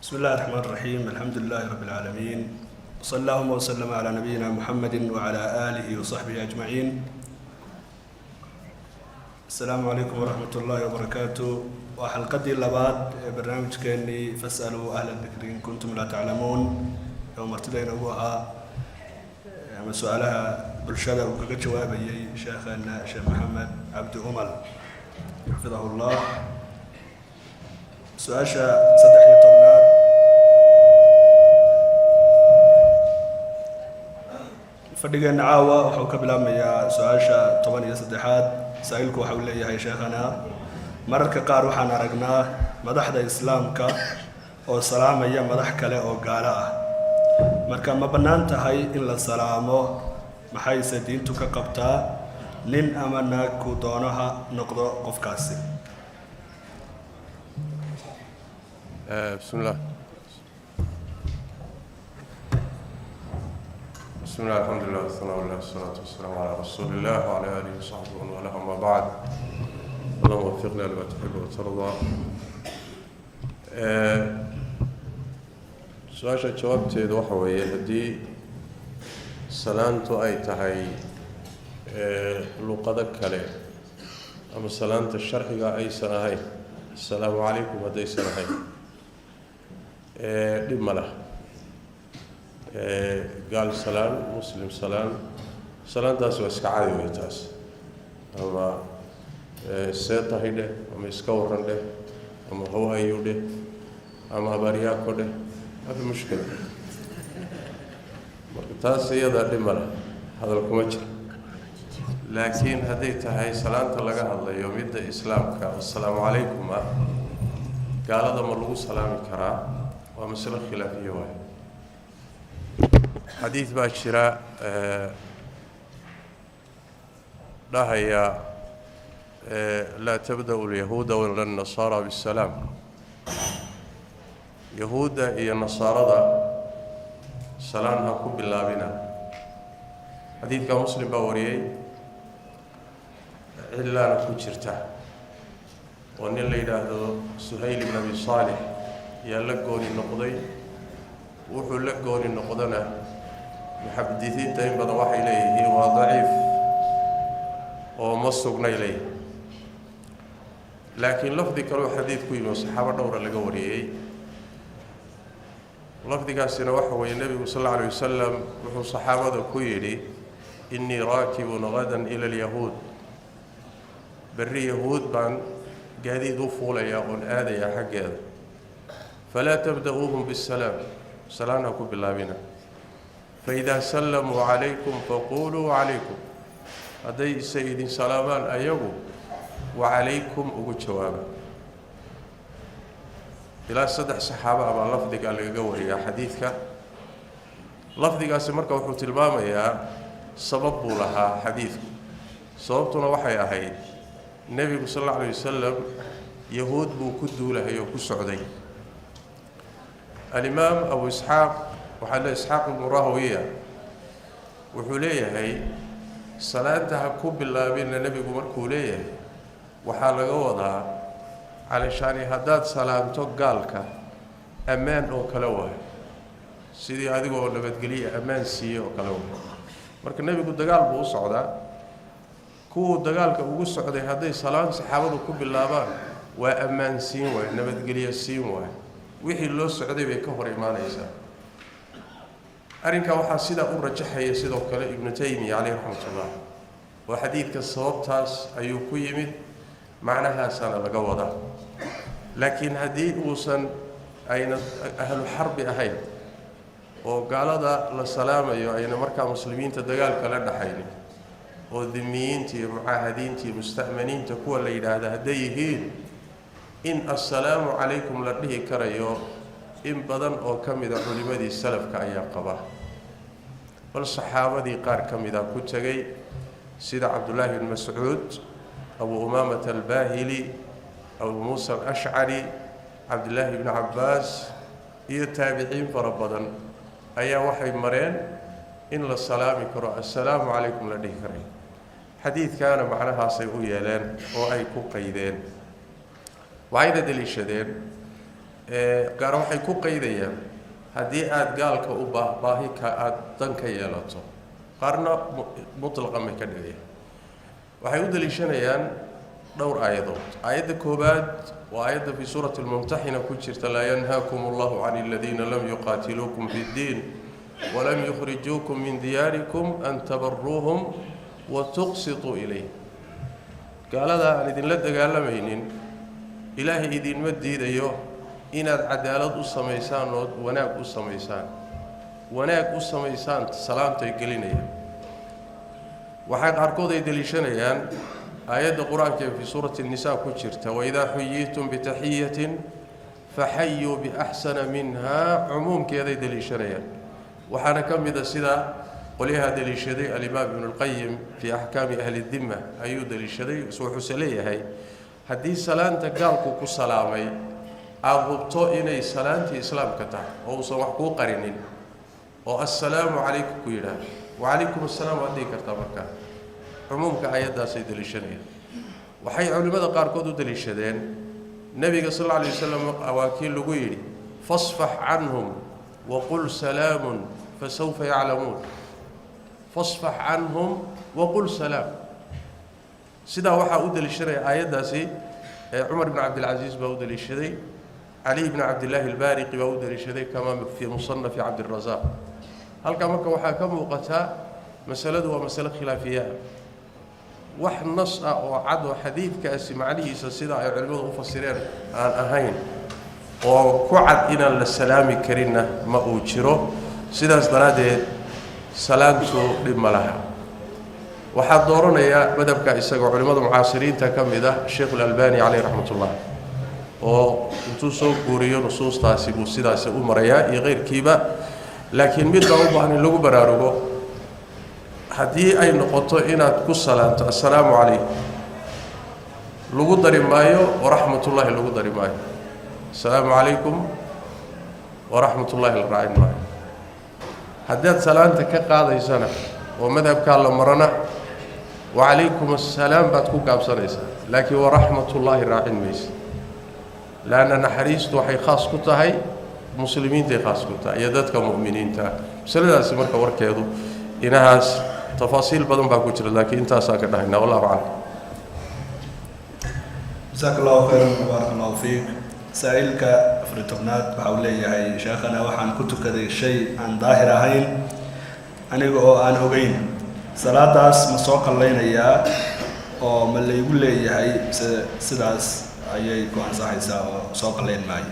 بسم الله الرحمن الرحيم، الحمد لله رب العالمين، وصلى اللهم وسلم على نبينا محمد وعلى آله وصحبه أجمعين. السلام عليكم ورحمة الله وبركاته. Waa xalqadii labaad ee barnaamijkeenii فاسألوا أهل الذكر إن كنتم لا تعلمون oo martida inoogu ahaa ama su-aalaha bulshada uu kaga jawaabayay sheekheena Sheekh Maxamed Cabdi Umal, حفظه الله. Su-aasha 13aad fadhigeenna caawa wuxuu ka bilaabmayaa su-aasha 13aad. Saa'ilku waxa uu leeyahay: sheekhana, mararka qaar waxaan aragnaa madaxda Islaamka oo salaamaya madax kale oo gaalo ah. Marka ma bannaan tahay in la salaamo? Maxayse diintu ka qabtaa, nin ama naag ku doono ha noqdo qofkaasi? بسم الله، بسم الله، الحمد لله والثناء لله، والصلاة والسلام على رسول الله وعلى آله وصحبه ومن والاه، أما بعد، اللهم وفقنا لما تحب وترضى. Su-aasha jawaabteedu waxa weeye, haddii salaantu ay tahay luqado kale ama salaanta sharciga aysan ahayn, assalaamu calaykum haddaysan ahayn, dhib ma laha. Gaal salaan, Muslim salaan, salaantaas waa iska caadi wey taas. Ama see tahay dheh, ama iska waran dheh, ama how are you dheh, ama abaaryaako dheh, mafi mushkila. Marka taas iyadaa dhib ma leh, hadal kuma jiro. Laakiin hadday tahay salaanta laga hadlayo midda Islaamka, assalaamu calaykum ah, gaalada ma lagu salaami karaa? Waa masalo khilaafiya waay. Xadiid baa jira dhahaya: لا تبدأوا اليهود ولا النصارى بالسلام. Yahuudda iyo Nasaarada salaan ha ku bilaabina. Xadiidka Muslim baa wariyey, cillaana ku jirta oo nin la yidhaahdo Suhayl ibn Abi Saalix yaa la gooni noqday. Wuxuu la gooni noqdana muxadisiinta in badan waxay leeyihiin waa daciif oo ma sugnay leeyihin. Laakiin lafdi kaleo xadiid ku yimi oo saxaabo dhowra laga wariyey, lafdigaasina waxa weeye, Nebigu sal alla alay wasalam wuxuu saxaabada ku yidhi: إني راكب غدا إلى اليهود. Berri Yahuud baan gaadiid u fuulayaa oon aadayaa xaggeeda. فلا تبدءوهم بالسلام. Salaan ha ku bilaabina. فإذا سلموا عليكم فقولوا وعليكم. Hadday ise idin salaamaan ayagu, وعليكم ugu jawaaba. Ilaa saddex saxaabaha baa lafdigaa lagaga wariyaa xadiidka. Lafdigaasi marka wuxuu tilmaamayaa sabab buu lahaa xadiidku. Sababtuna waxay ahayd, Nebigu sal alla alay wasalam Yahuud buu ku duulahay oo ku socday. Alimaam Abu Isxaaq, waxaa le Isxaaq ibnu Rahwiya, wuxuu leeyahay salaanta ha ku bilaabina nebigu markuu leeyahay, waxaa laga wadaa calashaani haddaad salaamto gaalka, ammaan oo kale waayo, sidii adigoo nabadgeliya ammaan siiye oo kale waayo. Marka nebigu dagaal buu u socdaa. Kuwuu dagaalka ugu socday hadday salaan saxaabadu ku bilaabaan, waa ammaan siin waay, nabadgelyo siin waay, wixii loo socday bay ka hor imaanaysaa. Arrinkaa waxaa sidaa u rajaxaya sidoo kale Ibnu Taymiya caleyh raxmatullah, oo xadiidka sababtaas ayuu ku yimid, macnahaasaana laga wadaa. Laakiin haddii uusan ayna ahlu xarbi ahayn oo gaalada la salaamayo ayna markaa muslimiinta dagaalka la dhaxaynin, oo dimiyiinta iyo mucaahadiinta iyo musta'maniinta kuwa la yidhaahda hadday yihiin, in assalaamu calaykum la dhihi karayo in badan oo ka mida culimmadii salafka ayaa qaba, bal saxaabadii qaar ka mida ku tegay, sida Cabdullaahi bn Mascuud, Abu Umaamata Albaahili, Abu Muusa Alashcari, Cabdillaahi bni Cabbaas iyo taabiciin fara badan ayaa waxay mareen in la salaami karo, assalaamu calaykum la dhihi karayo. Xadiidkaana macnahaasay u yeeleen oo ay ku qaydeen, waxayna deliishadeen. Gaar waxay ku qaydayaan haddii aada gaalka u baahi ka aada dan ka yeelato, qaarna mutlaqan bay ka dhigayaan. Waxay u daliishanayaan dhowr aayadood. Aayadda koobaad waa aayadda fii suurati almumtaxina ku jirta: "Laa yanhaakum allahu can aladiina lam yuqaatiluukum fi ddiin walam yukhrijuukum min diyaarikum an tabaruuhum wa tuqsituu ilayh. Gaalada aan idinla dagaalamaynin, Ilaahay idinma diidayo inaad cadaalad u samaysaan ood wanaag u samaysaan, wanaag u samaysaan. Salaamtay gelinayaan. Waxaa qaarkood ay deliishanayaan aayadda Qur-aanka ee fii suurati الnisaa ku jirta: "Waidaa xuyiitum bitaxiyatin faxayuu biaxsana minha." Cumuumkeeday deliishanayaan. Waxaana ka mida sida qolyaha deliishaday alimaam Ibnu Lqayim, fii axkaami ahli dimma ayuu deliishaday. Wuxuuse leeyahay, haddii salaanta gaalku ku salaamay aada hubto inay salaantii Islaamka tahay oo uusan wax kuu qarinin oo "Assalaamu calaykum" ku yidhaah, "Wacalaykum assalaam" waad dhihi kartaa. Markaa cumuumka aayaddaasay deliishanayaan. Waxay culimmada qaarkood u deliishadeen Nebiga sal alla alay wasalam waa kii lagu yidhi: "Fasfax canhum waqul salaamun fasawfa yaclamuun." "Fasfax canhum waqul salaam." Sidaa waxaa u deliishanaya aayaddaasi Cumar bn Cabdilcasiis baa u deliishaday, Caliy bn Cabdillaahi Albaariqi baa u deliishaday, kama fii musanafi Cabdirasaaq. Halkaa marka waxaa ka muuqataa masaladu waa masale khilaafiya ah. Wax nas ah oo cad oo xadiidkaasi macnihiisa sida ay culimmadu u fasireen aan ahayn oo ku cad inaan la salaami karinna ma uu jiro. Sidaas daraaddeed salaamtu dhib ma laha. Waxaa dooranayaa madhabka isaga culimmada mucaasiriinta ka mid ah Sheikh Alalbani caleyh raxmat ullah, oo intuu soo guuriyo nusuustaasi buu sidaasi u marayaa iyo keyrkiiba. Laakiin mid baa u baahan in lagu baraarugo: haddii ay noqoto inaad ku salaanto "Assalaamu calaykum", lagu dari maayo "Waraxmatullaahi", lagu dari maayo. "Assalaamu calaykum waraxmatullaahi" la raacin maayo. Haddaad salaanta ka qaadaysana oo madhabkaa la marana, "Wacalaykum assalaam" baad ku gaabsanaysaa, laakiin "Waraxmatullaahi" raacin maysa, leanna naxariistu waxay khaas ku tahay muslimiintay khaas ku tahay iyo dadka mu'miniinta. Masaladaasi marka warkeedu inahaas, tafaasiil badan baa ku jira, laakiin intaasaan ka dhahaynaa. Wallahu aclam. Jasaaka Allahu khayran, baarak Allahu fiik. Saa-iilka 14aad waxa uu leeyahay: Sheekhana, waxaan ku tukaday shay aan daahir ahayn aniga oo aan ogeyn. Salaadaas ma soo qallaynayaa oo ma laygu leeyahay, mise sidaas ayay ku ansaxaysaa oo soo qallayn maayo?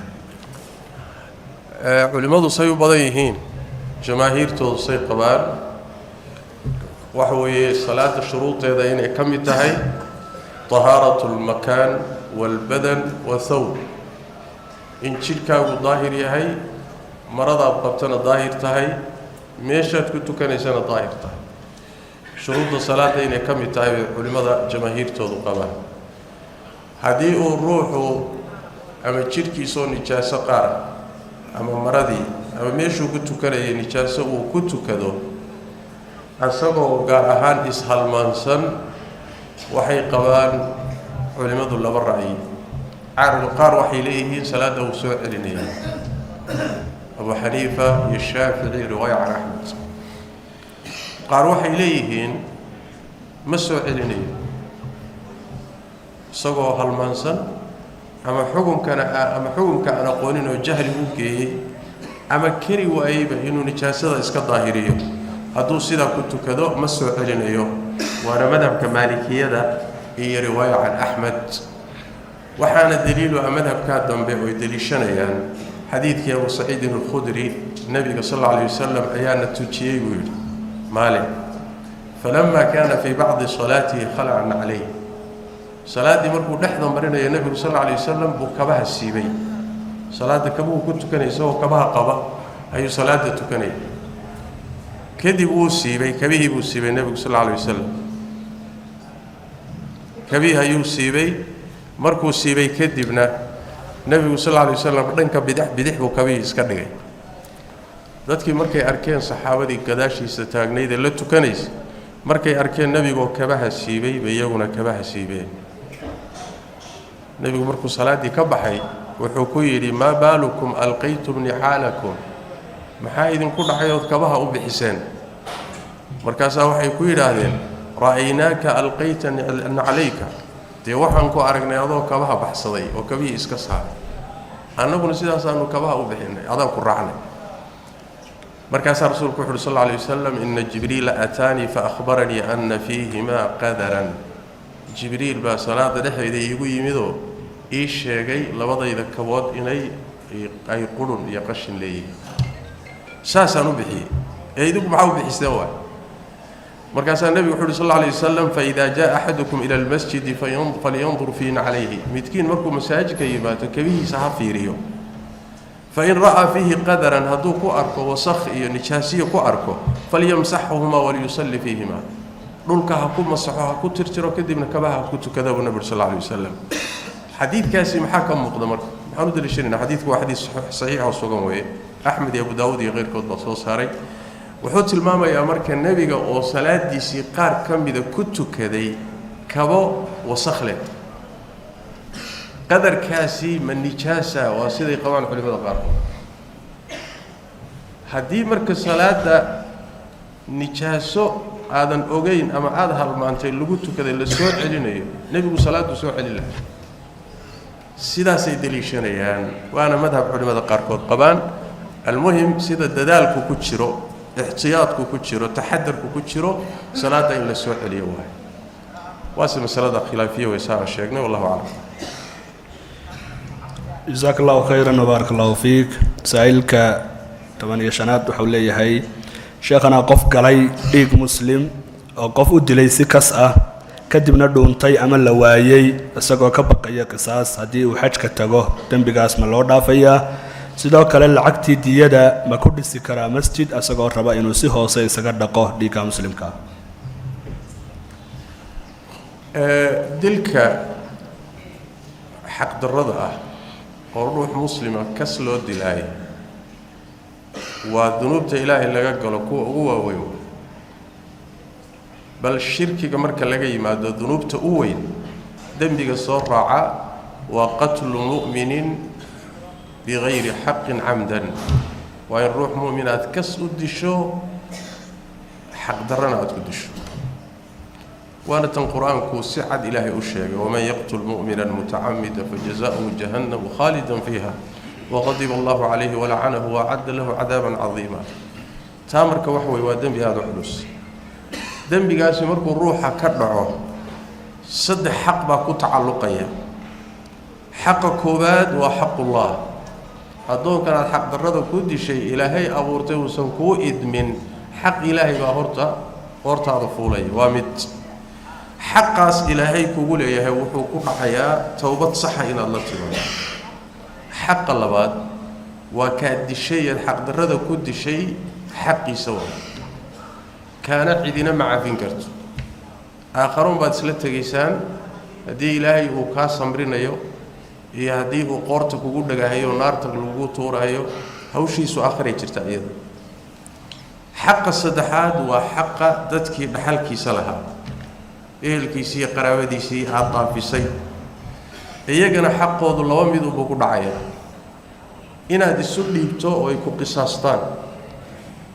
Culimmadu say u badan yihiin, jamaahiirtoodu say qabaan, waxa weeye salaada shuruudeeda inay ka mid tahay tahaaratu almakaan waalbadan wathawb, in jidhkaagu daahir yahay, maradaad qabtana daahir tahay, meeshaad ku tukanaysana daahir tahay. Shuruudda salaadda inay ka mid tahay bay culimmada jamaahiirtoodu qabaan. Haddii uu ruuxu ama jidhkiisoo nijaaso qaara ama maradii ama meeshuu ku tukanayay nijaaso uu ku tukado, isagoo gaar ahaan ishalmaansan, waxay qabaan culimmadu laba ra'yi. Qaar waxay leeyihiin salaadda uu soo celinaya, Abu Xaniifa iyo Shaafici, riwaaya can Axmed. Qaar waxay leeyihiin ma soo celinayo, isagoo halmaansan ama xukunkana ama xukunka aan aqoonin oo jahli u geeyey ama keri waayeyba inuu nijaasada iska daahiriyo, hadduu sidaa ku tukado ma soo celinayo. Waana madhabka Maalikiyada iyo riwaaya can Axmed. Waxaana daliilu ah madhabkaa dambe oy deliishanayaan xadiidkii Abu Saciidin Alkhudri. Nebiga sal alla alay wasalam ayaana tujiyey, buu yidhi, maalin. Falama kaana fii bacdi salaatihi khalacan calayh. Salaaddii markuu dhexda marinayo nebigu sal alla alay wasalam buu kabaha siibay. Salaadda kabuhu ku tukanaya, isagoo kabaha qaba ayuu salaadda tukanaya. Kadib wuu siibay kabihii, buu siibay nebigu sal alla alay wasalam. Kabihii ayuu siibay. Markuu siibay kadibna nebigu sal alla alay wasalam dhanka bidix bidix buu kabihii iska dhigay. Dadkii markay arkeen, saxaabadii gadaashiisa taagnaydee la tukanaysa markay arkeen nebigoo kabaha siibay, bay iyaguna kabaha siibeen. Nebigu markuu salaaddii ka baxay Wuxuu ku yidhi: "Maa baalukum alqaytum nicaalakum?" Maxaa idinku dhacay ood kabaha u bixiseen? Markaasaa waxay ku yidhaahdeen: "Ra'aynaaka alqayta naclayka." Dee waxaan ku aragnay adoo kabaha baxsaday oo kabihii iska saaray, annaguna sidaasaanu kabaha u bixinay, adaan ku raacnay. Markaasaa rasuulku wuxu uhi sal alla alay wasalam: "Ina Jibriila ataanii fa akhbaranii ana fiihimaa qadaran." Jibriil baa salaada dhexdeeda iigu yimidoo ii sheegay labadayda kabood inay ay qurun iyo qashin leeyihiin, saasaan u bixiyey, ee idinku maxaa u bixiseen waay? Markaasaa nebigu wuxu uhi sal alla alay wasalam: "Faida jaa axadukum ila almasjidi falyandur fii naclayhi." Midkiin markuu masaajidka yimaado kabihiisa ha fiiriyo. Fain ra'aa fiihi qadaran, hadduu ku arko wasakh iyo nijaasiyo ku arko, falyamsaxhumaa waliyusalli fiihima. Dhulka ha ku masaxo, ha ku tirtiro, kadibna kabaha ha ku tukada, buu nabi uri sal alla alay wasalam. Xadiidkaasi maxaa ka muuqda marka? Maxaan u daliishanayna? Xadiidku waa xadiis saxiix oo sugan weeye. Axmed iyo Abu Daawud iyo keyrkood baa soo saaray. Wuxuu tilmaamayaa marka nebiga oo salaadiisii qaar ka mida ku tukaday kabo wasakh leh. Qadarkaasi ma nijaasa? Waa siday qabaan culimada qaarkood. Haddii marka salaada nijaaso aadan ogeyn ama aada halmaantay lagu tukaday la soo celinayo, nebigu salaaddu soo celin lahaa. Sidaasay deliishanayaan, waana madhab culimada qaarkood qabaan. Almuhim, sida dadaalku ku jiro, ixtiyaadku ku jiro, taxadarku ku jiro, salaadda in la soo celiyo waayo. Waase masalada khilaafiya way saa aan sheegnay. Wallahu aclam. Jasaaka allahu khayran wbaarak allahu fiik. Saa'ilka 15aad wuxuu leeyahay: sheekhanaa, qof galay dhiig muslim oo qof u dilay si kas ah, kadibna dhuuntay ama la waayey isagoo ka baqaya qisaas, haddii uu xajka tago dembigaas ma loo dhaafayaa? Sidoo kale lacagtii diyada ma ku dhisi karaa masjid, isagoo raba inuu si hoose isaga dhaqo dhiigga muslimka? Dilka xaqdarrada ah oo ruux muslima kas loo dilaayay waa dunuubta Ilaahay laga galo kuwa ugu waaweyn. Bal shirkiga marka laga yimaado, dunuubta u weyn dembiga soo raaca waa qatlu mu'minin bigayri xaqin camdan, waa in ruux mu'min aad kas u disho, xaqdarrana aada ku disho. Waana tan Qur-aanku si cad Ilaahay u sheegay: "Waman yaqtul mu'mina mutacamida fajazaؤuhu jahannamu khaalida fiiha waqadiba allahu calayhi walacanahu waacadda lahu cadaaban cadiima." Taa marka waxa weye waa dembi aada u culus. Dembigaasi markuu ruuxa ka dhaco, saddex xaq baa ku tacalluqaya. Xaqa koowaad waa xaqullah. Addoonkan aad xaqdarrada ku dishay, Ilaahay abuurtay, uusan kuu idmin, xaq Ilaahay baa horta hortaada fuulaya. Waa mid xaqaas Ilaahay kugu leeyahay, wuxuu ku dhacayaa towbad saxa inaad la timaado. Xaqa labaad waa kaad dishay eed xaqdarrada ku dishay xaqiisa, waa kaana cidina ma cafin karto. Aakharuun baad isla tegaysaan, haddii Ilaahay uu kaa samrinayo iyo haddii uu qoorta kugu dhagahayo, naarta lagu tuurayo, hawshiisu aakhiray jirta iyada. Xaqa saddexaad waa xaqa dadkii dhaxalkiisa lahaa, ehelkiisii iyo qaraabadiisii aada daafisay. Iyagana xaqoodu laba mid unbuu ku dhacaya: inaad isu dhiibto oo ay ku qisaastaan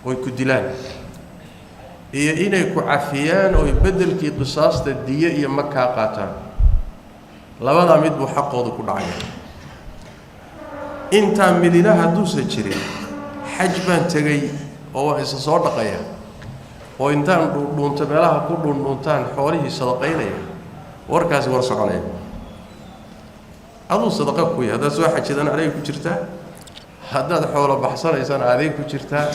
ooy ku dilaan, iyo inay ku cafiyaan ooy beddelkii qisaasta diyo iyo mag kaa qaataan. Labadaa mid buu xaqoodu ku dhacaya. Intaa midina hadduusan jirin, xaj baan tegey oo waan isa soo dhaqaya oo intaan dhuundhuunto meelaha ku dhuundhuuntaan xoolihii sadaqaynaya, warkaasi war soconaya. Aduu sadaqa ku yahay. Haddaad soo xajidana aday ku jirtaa, haddaad xoolo baxsanaysana aday ku jirtaa,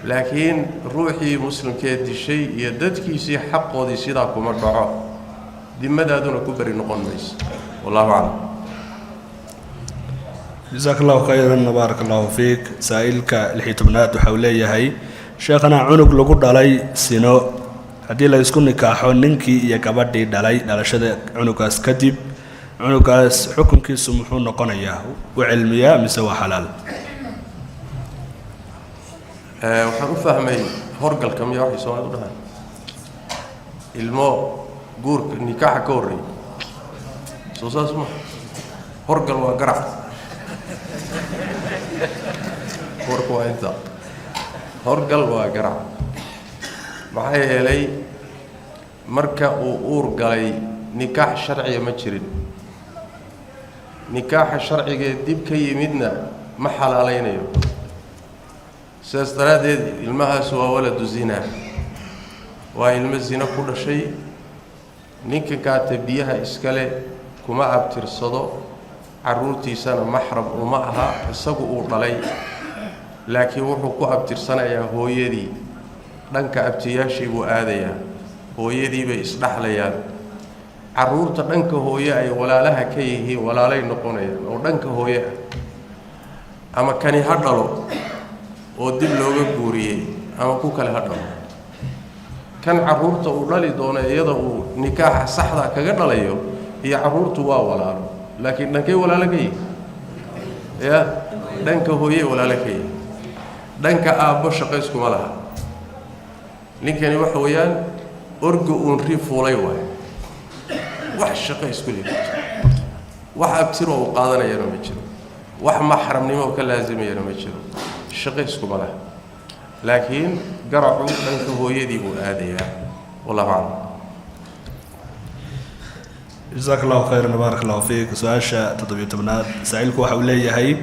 laakiin ruuxii muslimkee dishay iyo dadkiisii xaqoodii sidaa kuma dhaco, dimadaaduna ku beri noqon mayso. Wallahu aclam. Jasaaka allahu khayran baarak allahu fiik. Saa'ilka 16aad waxa uu leeyahay: sheekhana, cunug lagu dhalay sino, haddii la isku nikaaxo ninkii iyo gabadhii dhalay, dhalashada cunugaas kadib cunugaas xukunkiisu muxuu noqonayaa? U cilmiyaa mise waa xalaal? Waxaan u fahmay horgalka miya waxay Soomaalida u dhahaan, ilmo guurka nikaaxa ka horreeyay. Soo saas ma horgal? Waa garac. Warku waa inta horgal waa garac. Maxaa yeelay, marka uu uur galay nikaax sharciga ma jirin. Nikaaxa sharcigee dib ka yimidna ma xalaalaynayo. Sidaas daraaddeed ilmahaas waa waladu zinaa, waa ilmo zino ku dhashay. Ninka kaata biyaha iskale kuma abtirsado, carruurtiisana maxram uma aha isagu uu dhalay, laakiin wuxuu ku abtirsanayaa hooyadii. Dhanka abtiyaashii buu aadayaa, hooyadii bay isdhaxlayaan. Carruurta dhanka hooye ay walaalaha ka yihiin walaalay noqonayaan oo dhanka hooye ah, ama kani ha dhalo oo dib looga guuriyey ama ku kale ha dhalo. Kan carruurta uu dhali doono iyada uu nikaaxa saxda kaga dhalayo iyo carruurtu waa walaalo, laakiin dhankay walaalo ka yihin? Ya, dhanka hooyey walaalo ka yihin, dhanka aabbo shaqayskuma laha. Ninkani waxa weeyaan orga uun ri fuulay waayo, wax shaqo isku leeyi, wax abtiroo uu qaadanayana ma jiro, wax maxramnimo ka laasimayana ma jiro, shaqo iskuma laha. Laakiin garacu dhanka hooyadii buu aadayaa. Wallahu aclam. Jasaak allahu khayran, baarak allahu fiik. Su-aasha 17aad, saa'ilku waxa uu leeyahay: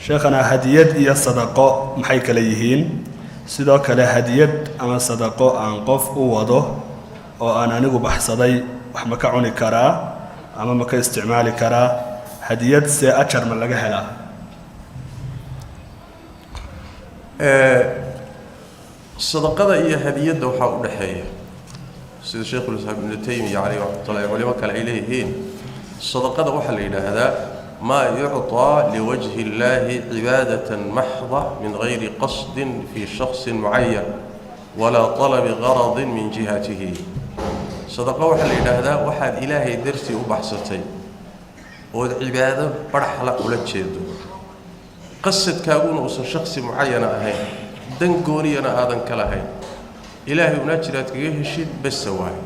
sheekhana, hadiyad iyo sadaqo maxay kale yihiin? Sidoo kale hadiyad ama sadaqo aan qof u wado oo aan anigu baxsaday, wax ma ka cuni karaa ama ma ka isticmaali karaa? Hadiyad see ajar ma laga helaa? Sadaqada iyo hadiyadda waxaa u dhexeeya, sida Sheikhulislaam Ibnu Taymiya caleyh raxmatullahi culimo kale ay leeyihiin, sadaqada waxaa la yidhaahdaa maa yucطaa liwajhi اllahi cibaadatan maxda min gayri qasdin fii shaksin mucayan walaa طalabi garadin min jihatihi. Sadaqo waxaa la yidhaahdaa waxaad Ilaahay dartii u baxsatay ood cibaado barxla ula jeedo, qasadkaaguna uusan shaksi mucayana ahayn, dan gooniyana aadan ka lahayn, Ilaahay una jiraad kaga heshid besa waayo.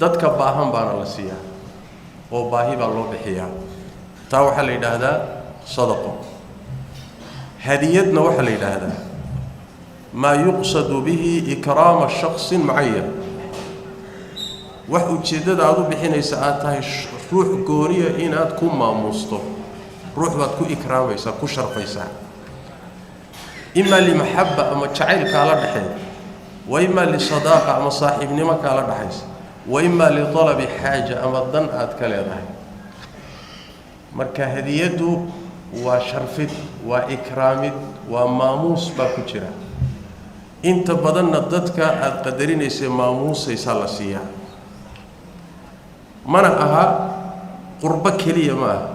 Dadka baahan baana la siiyaa oo baahi baa loo bixiyaa. Taa waxaa la yidhaahdaa sadaqo. Hadiyadna waxaa la yidhaahdaa maa yuqsadu bihi ikraama shaksin mucayan, wax ujeeddada aad u bixinaysa aad tahay ruux gooniya inaad ku maamuusto. Ruux baad ku ikraamaysaa, ku sharfaysaa, imaa limaxabba ama jacayl kaala dhexeeya, wa imaa lisadaaqa ama saaxiibnimo kaala dhexaysa, wa imaa lialabi xaaja ama dan aad ka leedahay. Marka hadiyaddu waa sharfid, waa ikraamid, waa maamuus baa ku jira. Inta badanna dadka aada qadarinaysa, maamuusaysaa la siiyaa. Mana aha qurbo keliya, ma aha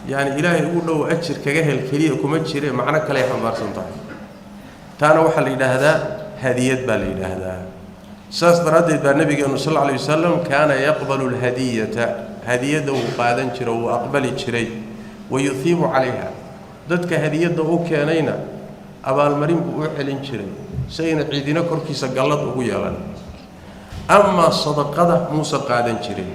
yacni Ilaahay ugu dhow ajir kaga hel keliya kuma jire, macno kaley xambaarsan tahay. Taana waxaa la yidhaahdaa hadiyad baa la yidhaahdaa. Saas daraaddeed baa nabigeenu sal alla alay wasalam kaana yaqbalu alhadiyata, hadiyadda wuu qaadan jiro, wuu aqbali jiray, wa yuhiibu calayha. Dadka hadiyadda u keenayna abaalmarin buu u celin jiray si ayna ciidino korkiisa gallad ugu yeelan. Amaa sadaqada muusan qaadan jirin,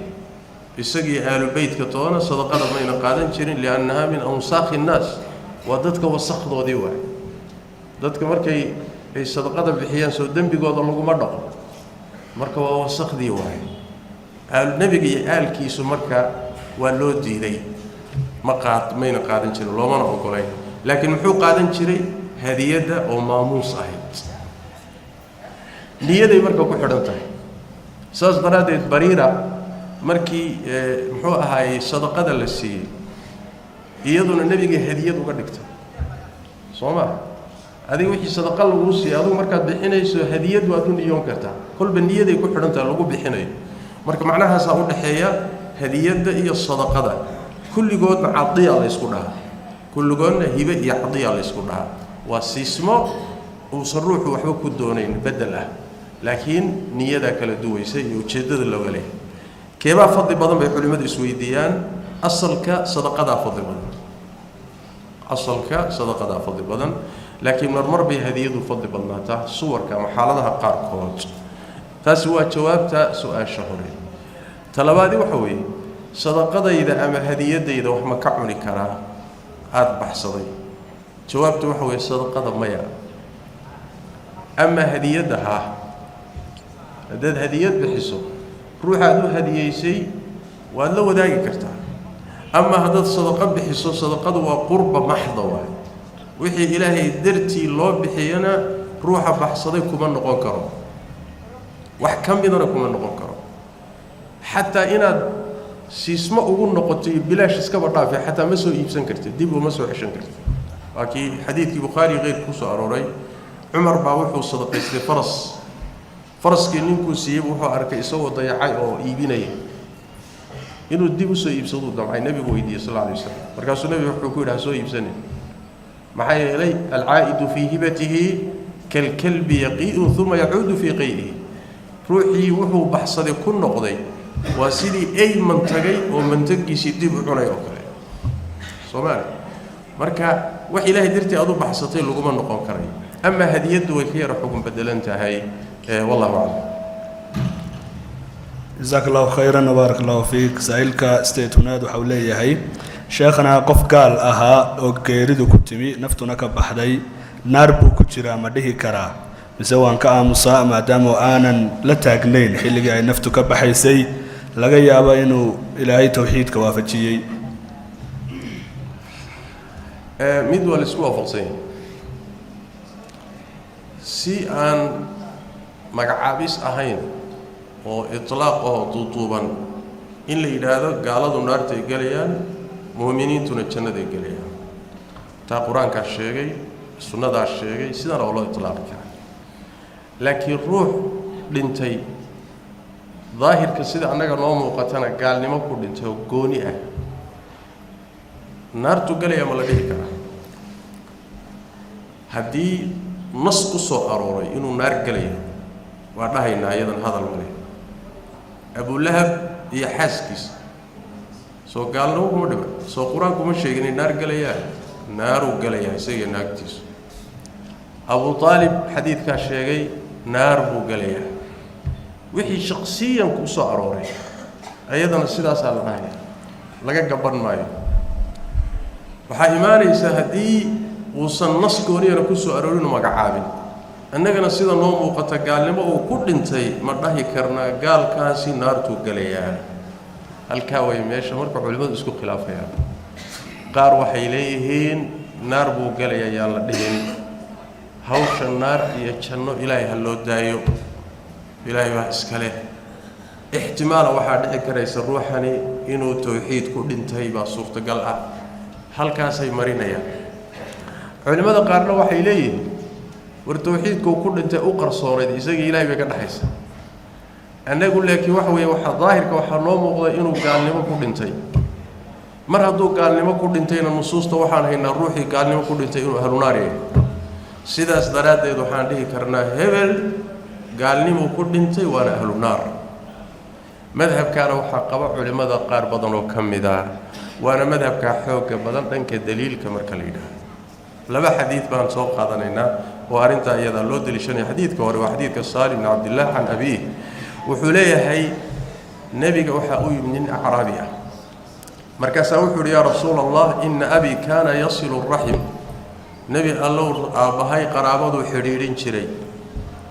isagii aalu beytka toona sadaqada mayna qaadan jirin, liannahaa min awsaakhi innaas, waa dadka wasakdoodii waay. Dadka markay ay sadaqada bixiyaan soo dembigooda laguma dhaqo, marka waa wasakhdii waay. Aalunebiga iyo aalkiisu marka waa loo diiday, ma qaad mayna qaadan jirin, loomana ogolayn. Laakiin muxuu qaadan jiray? Hadiyadda oo maamuus ahayd. Niyaday marka ku xidhan tahay. Saas daraaddeed Bariira markii muxuu ahaayey sadaqada la siiyey, iyaduna nebiga hadiyad uga dhigtay. Soo maa adiga wixii sadaqa laguu siiyey, adigu markaad bixinayso hadiyad waad u niyoon kartaa, kolba niyaday ku xidhan tahay lagu bixinayo. Marka macnahaasaa u dhexeeya hadiyadda iyo sadaqada. Kulligoodna cadiya la ysku dhahaa, kulligoodna hibe iyo cadiya la ysku dhahaa. Waa siismo uusan ruuxu waxba ku doonayn bedel ah, laakiin niyadaa kala duwaysa iyo ujeeddada looga leeyahay. Keebaa fadli badan bay culimmadu isweydiiyaan. Asalka sadaqadaa fadli badan, asalka sadaqadaa fadli badan, laakiin marmar bay hadiyadu fadli badnaataa, suwarka ama xaaladaha qaarkood. Taasi waa jawaabta su-aasha hore. Talabaadi waxa weeye Sadaqadayda ama hadiyadayda wax ma ka cuni karaa aada baxsaday? Jawaabtu waxa weeye, sadaqada maya, ama hadiyadda haa. Haddaad hadiyad bixiso, ruuxaad u hadiyeysay waad la wadaagi kartaa. Ama haddaad sadaqo bixiso, sadaqadu waa qurba maxda waay. Wixii Ilaahay dartii loo bixiyana ruuxa baxsaday kuma noqon karo, wax ka midana kuma noqon karo. Xataa inaad siismo ugu noqoto iyo bilaash iskaba dhaafe, xataa ma soo iibsan kartid, dib uma soo ceshan kartid. Waa kii xadiidkii Bukhaari keyrka kusoo arooray. Cumar baa wuxuu sadaqaystay faras. Faraskii ninkuu siiyey wuxuu arkay isagoo dayacay oo iibinaya. Inuu dib usoo iibsaduu damcay. Nebigu weydiiyey sal alla alay wasalam. Markaasuu nebigu wuxuu ku yidhi: "Ha soo iibsanin. Maxaa yeelay, alcaa'idu fii hibatihi kalkalbi yaqii'u uma yacuudu fii qay'ihi." Ruuxii wuxuu baxsaday ku noqday waa sidii ey mantagay oo mantagiisii dib u cunay oo kale. Soomaali marka, wax Ilaahay dartii aad u baxsatay laguma noqon karayo. Ama hadiyaddu way ka yara xugun bedelan tahay. Wallahu aclam. Jazaak Allahu khayran wbaarak Allahu fiik. Saa'ilka 18aad waxa uu leeyahay: sheekhana, qof gaal ahaa oo geeridu ku timi, naftuna ka baxday, naar buu ku jiraa ma dhihi karaa, mise waan ka aamusaa, maadaama aanan la taagnayn xilligii ay naftu ka baxaysay, laga yaabo inuu Ilaahay towxiidka waafajiyey? Mid waa la isku waafaqsan yahay, si aan magacaabis ahayn oo itlaaq oo duuduuban, in la yidhaahdo gaaladu naartay gelayaan, mu'miniintuna jannaday gelayaan. Taa Qur-aankaa sheegay, sunnadaa sheegay, sidana oo loo itlaaqi karaa. Laakiin ruux dhintay, daahirka sida annaga noo muuqatana gaalnimo ku dhintay oo gooni ah, naartu gelaya ma la dhihi karaa? Haddii nas ku soo arooray inuu naar gelayo, waa dhahaynaa, iyadan hadal male. Abulahab iyo xaaskiisa soo gaalnimo kuma dhiman? Soo Qur-aanku ma sheegin inay naar gelayaan? Naaruu gelayaa isagiyo naagtiisu. Abu Aalib xadiidkaa sheegay, naar buu gelayaa. Wixii shaqsiyan ku soo arooray ayadana sidaasaa la dhahaya, laga gaban maayo. Waxaa imaanaysa haddii uusan nas gooniyana ku soo aroorin, magacaabin, annagana sida noo muuqata gaalnimo uu ku dhintay, ma dhahi karnaa gaalkaasi naartuu gelayaa? Halkaa way meesha marka culimmadu isku khilaafayaan. Qaar waxay leeyihiin naar buu gelayaa yaan la dhihin, hawsha naar iyo janno Ilaahay ha loo daayo, Ilaahay baa iska leh. Ixtimaala waxaa dhici karaysa ruuxani inuu towxiid ku dhintay baa suurtagal ah, halkaasay marinayaan culimmada. Qaarna waxay leeyihiin: war, towxiidkuu ku dhintay u qarsoonayd, isagii Ilahay bay ka dhexaysa. Annagu laakiin waxa weeye, waxaa daahirka waxaa noo muuqda inuu gaalnimo ku dhintay. Mar hadduu gaalnimo ku dhintayna, nusuusta waxaan haynaa ruuxii gaalnimo ku dhintay inuu ahlu naar yahay. Sidaas daraaddeed waxaan dhihi karnaa hebel gaalnimuu ku dhintay, waana ahlu naar. Madhabkaana waxaa qaba culimmada qaar badan oo ka mid ah, waana madhabkaa xoogga badan dhanka daliilka marka la yidhaahdo. Laba xadiid baan soo qaadanaynaa oo arrintaa iyadaa loo deliishanaya. Xadiidka hore waa xadiidka Saalim bn Cabdillah can abiih. Wuxuu leeyahay, nebiga waxaa u yimid nin acraabi ah. Markaasaa wuxuu uhi: "Yaa Rasuula Allah, ina abii kaana yasilu raxim." Nebi Allow, aabbahay qaraabaduu xidhiidhin jiray.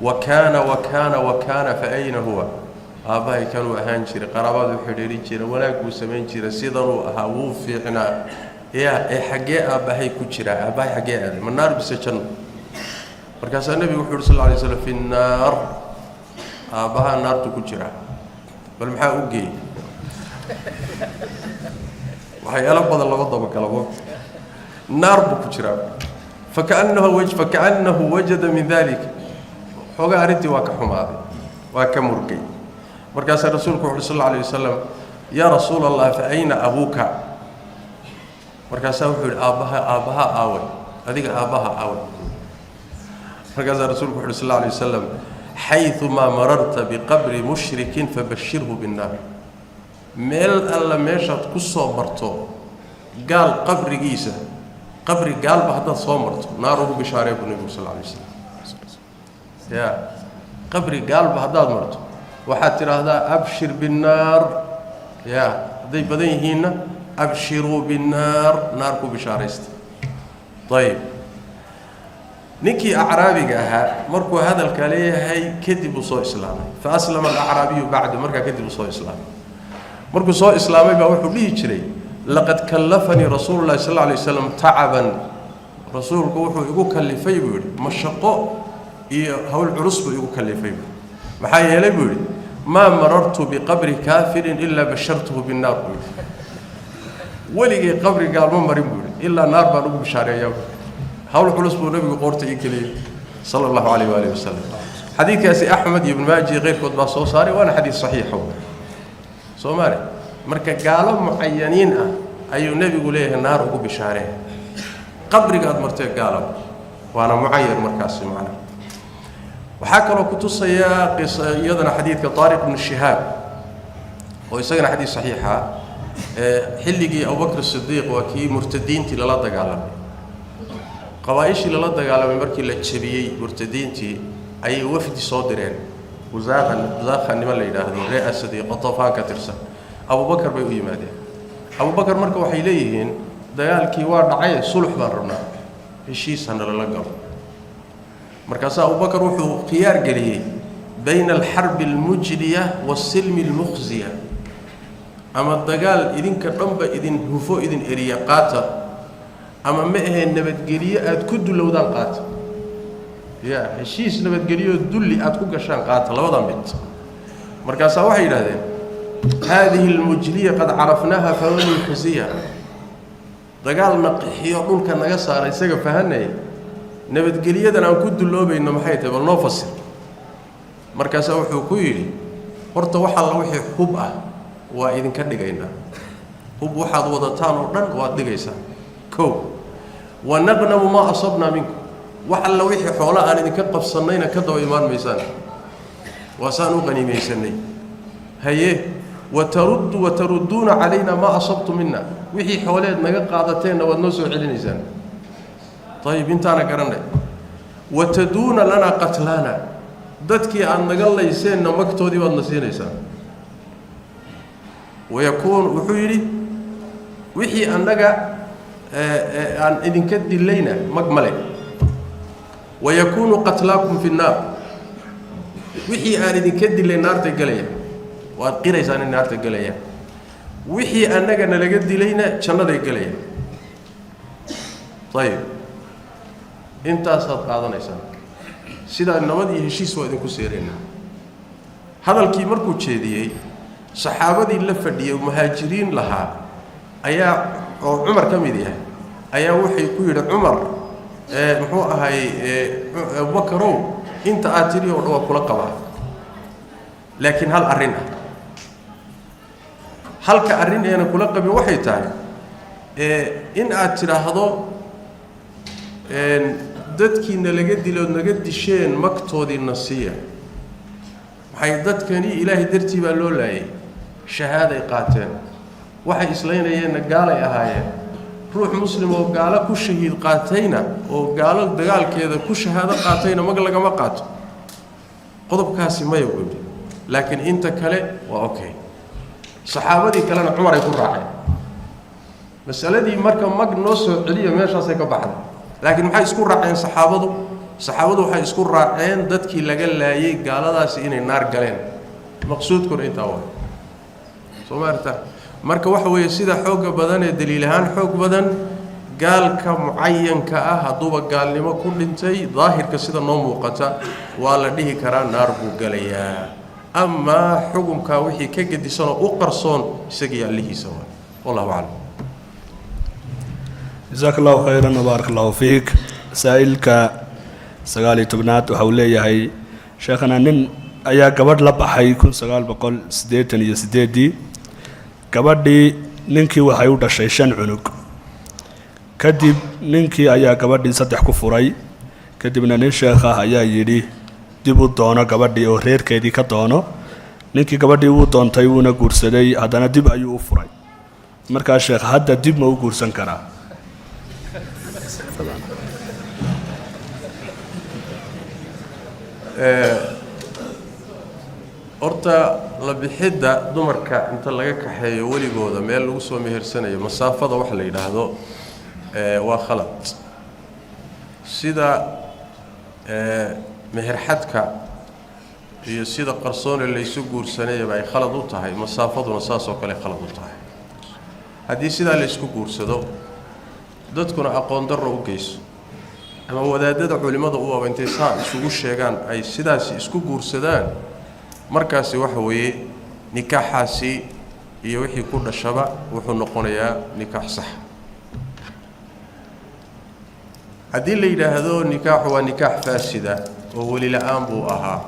Wa kaana wa kaana wa kaana, fa ayna huwa? Aabbahay kanuu ahaan jiray, qaraabaduu xidhiidhin jiray, wanaag buu samayn jiray, sidanuu ahaa, wuu fiicnaa. Yaa ee xaggee aabbahay ku jiraa? Aabbahay xaggee aaday? Ma naar bise janno? Markaasaa nebigu wuxu uhi sal lla lay slam: "Fi nnaar." Aabbahaa naartu ku jiraa. Bal maxaa u geeyey? Waxyaalo badan lama dabagalabo. Naar buu ku jiraa. Fakaannahu wajada min dalik xoogaa. Arrintii waa ka xumaaday, waa ka murgay. Markaasaa rasuulku wuxu uhi sal alla alay wasalam: "Yaa Rasuula Allah, fa ayna abuuka?" Markaasaa wuxuu yidhi: "Aabbaha, aabbaha aaway? Adiga aabbaha aaway?" Markaasaa rasuulku wuxu uhi sal alla alay wasalam: "Xayumaa mararta biqabri mushrikin fabashirhu binnaar." Meel alla meeshaad ku soo marto gaal qabrigiisa, qabri gaalba haddaad soo marto, naar ugu bishaaree, buu nebigu sal alay waslam. Ya qabri gaalba haddaad marto, waxaad tidhaahdaa: "Abshir binnaar." Ya Hadday badan yihiinna, abshiruu binnaar, naar ku bishaaraysta. Ayib, ninkii acraabiga ahaa markuu hadalka leeyahay kadib uu soo islaamay. Fa aslama alacraabiyu bacdu, markaa kadib uu soo islaamay. Markuu soo islaamay baa wuxuu dhihi jiray: "Laqad kallafanii rasuulu llahi sal alla alay waslam tacaban." Rasuulku wuxuu igu kallifay, buu yidhi, mashaqo iyo hawl culus buu igu kallifay, buu. Maxaa yeelay, buu yidhi, "Maa marartu biqabri kaafirin ilaa bashartuhu binnaar," buu yidhi. "Weligay qabri gaal ma marin," buu yidhi, "ilaa naar baan ugu bishaareeyaa." Buu hawl culus buu nabigu qoorta ii geliyey, sala allahu calayh waalihi wasalam. Xadiidkaasi Axmed iyo Ibnu Maaji keyrkood baa soo saaray, waana xadiid saxiixa soomaali. Marka gaalo mucayaniin ah ayuu nebigu leeyahay naar ugu bishaaree qabriga aad martee gaalo, waana mucayan markaasi. Macnaha waxaa kaloo ku tusayaa qisa iyadana xadiidka Taariq ibnu Shihaab, oo isagana xadiid saxiixa. Xilligii Abubakr Sidiiq waa kii murtadiintii lala dagaalamay, qabaa-ishii lala dagaalamay. Markii la jebiyey murtadiintii ayay wafdi soo direen Busaaqan, Busaaqha niman la yidhaahdo, ree Asad iyo Qatafaan ka tirsan. Abubakar bay u yimaadeen. Abubakar marka waxay leeyihiin: "Dagaalkii waa dhacay, sulux baan rabnaa, heshiis hana lala galo." Markaasaa Abubakar wuxuu khiyaar geliyey bayna alxarbi almujliya waasilmi almukhziya: ama dagaal idinka dhanba idin hufo, idin eriya qaata, ama ma ahee nabadgeliyo aada ku dulowdaan qaata, ya heshiis nabadgeliyo dulli aada ku gashaan qaata, labada mid. Markaasaa waxay yidhahdeen: "Haadihi almujliya qad carafnaaha, faman mukhziya?" Dagaalna qixiyo, dhulka naga saara isaga fahanaya, nabadgeliyadan aan ku duloobayno maxay tahay? Bal noo fasir. Markaasaa wuxuu ku yidhi: "Horta wax alla wixii hub ah waa idinka dhigaynaa, hub waxaad wadataan oo dhan waad dhigaysaa kow. Wa naqnamu maa asabnaa minkum, wax alla wixii xoola aan idinka qabsannayna ka daba imaan maysaan, waa saan u qaniimaysanay. Haye, wataruddu watarudduuna calayna maa asabtu mina, wixii xooleed naga qaadateenna waad noo soo celinaysaan. Ayib, intaana garanay. Wataduuna lanaa qatlaana, dadkii aada naga layseenna magtoodii baad na siinaysaan. Wayakuun," wuxuu yidhi, "wixii annaga aan idinka dilayna mag male. Wayakuunu qatlaakum fi nnaar, wixii aan idinka dilay naarta gelaya, waad qiraysaan in naarta gelaya. Wixii annaga nalaga dilayna jannaday gelaya. Ayib, intaasaad qaadanaysaan, sidaa nabad iyo heshiis waa idinku seeraynaa." Hadalkii markuu jeediyey, saxaabadii la fadhiyey, muhaajiriin lahaa ayaa, oo Cumar ka mid yahay, ayaa waxay ku yidhi Cumar, muxuu ahay, "Abubakarow, inta aad tidhi oo dhan waa kula qabaa, laakiin hal arrin ah, halka arrin eena kula qabin waxay tahay in aad tidhaahdo dadkiina laga dilood naga disheen magtoodiina siiya. Maxay dadkani Ilaahay dartii baa loo laayay, shahaaday qaateen, waxay islaynayeenna gaalay ahaayeen. Ruux muslim oo gaalo ku shahiid qaatayna, oo gaalo dagaalkeeda ku shahaado qaatayna, mag lagama qaato. Qodobkaasi maya," buu yidhi, "laakiin inta kale waa okay." Saxaabadii kalena Cumar ay ku raaceen masaladii. Marka mag noo soo celiya meeshaasay ka baxday. Laakiin maxay isku raaceen saxaabadu? Saxaabadu waxay isku raaceen dadkii laga laayay gaaladaasi inay naar galeen. Maqsuudkuna intaa waa soo maarta. Marka waxa weeye, sida xoogga badan ee daliil ahaan xoog badan, gaalka mucayanka ah hadduuba gaalnimo ku dhintay, daahirka sida noo muuqata waa la dhihi karaa naar buu galayaa. Amaa xukunkaa wixii ka gedisanoo u qarsoon isagii allihiisa waa. Wallahu aclam. Jasaaka allahu khayran wbaarak allahu fiik. Saa'ilka 19aad waxa uu leeyahay: sheekhana, nin ayaa gabadh la baxay 1988-ii. Gabadhii ninkii waxay u dhashay shan cunug. Kadib ninkii ayaa gabadhii saddex ku furay. Kadibna nin sheekh ah ayaa yidhi dib u doono gabadhii oo reerkeedii ka doono. Ninkii gabadhii wuu doontay, wuuna guursaday. Haddana dib ayuu u furay. Markaa sheekh, hadda dib ma u guursan karaa? Horta La bixidda dumarka inta laga kaxeeyo weligooda meel lagu soo mehersanayo, masaafada waxa la yidhaahdo, waa khalad. Sida meherxadka iyo sida qarsoone laysu guursanayaba ay khalad u tahay, masaafaduna saas oo kale khalad u tahay. Haddii sidaa laysku guursado, dadkuna aqoon darro u geyso, ama wadaadada culimmada u aba intay saa isugu sheegaan ay sidaasi isku guursadaan, markaasi waxa weeye nikaaxaasi iyo wixii ku dhashaba wuxuu noqonayaa nikaax sax. Haddii la yidhaahdo nikaaxu waa nikaax faasida oo weli la-aan buu ahaa,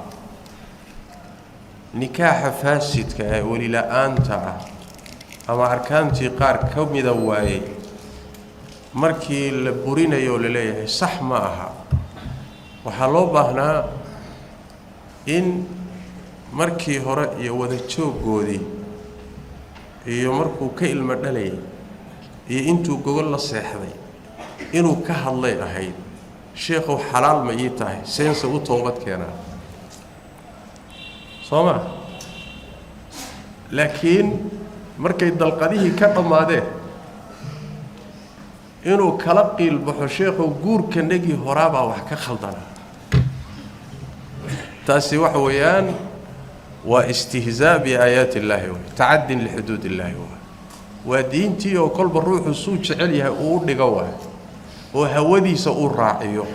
nikaaxa faasidka ee weli la-aanta ah ama arkaantii qaar ka mida waayey, markii la burinayo oo la leeyahay sax ma aha, waxaa loo baahnaa in markii hore iyo wada jooggoodii iyo markuu ka ilmo dhalayay iyo intuu gogol la seexday inuu ka hadlay ahayd: "Sheekhow, xalaal ma ii tahay? Seense u toobad keenaa?" Soo ma? Laakiin markay dalqadihii ka dhammaadeen inuu kala qiil baxo: "Sheekhow, guurkanagii horaabaa wax ka khaldanaa," taasi waxa weeyaan waa istihzaa biaayaati illaahi waay, tacadin lixuduud illaahi waay. Waa diintii oo kolba ruuxu suu jecel yahay uu u dhigo waay, oo hawadiisa uu raaciyo.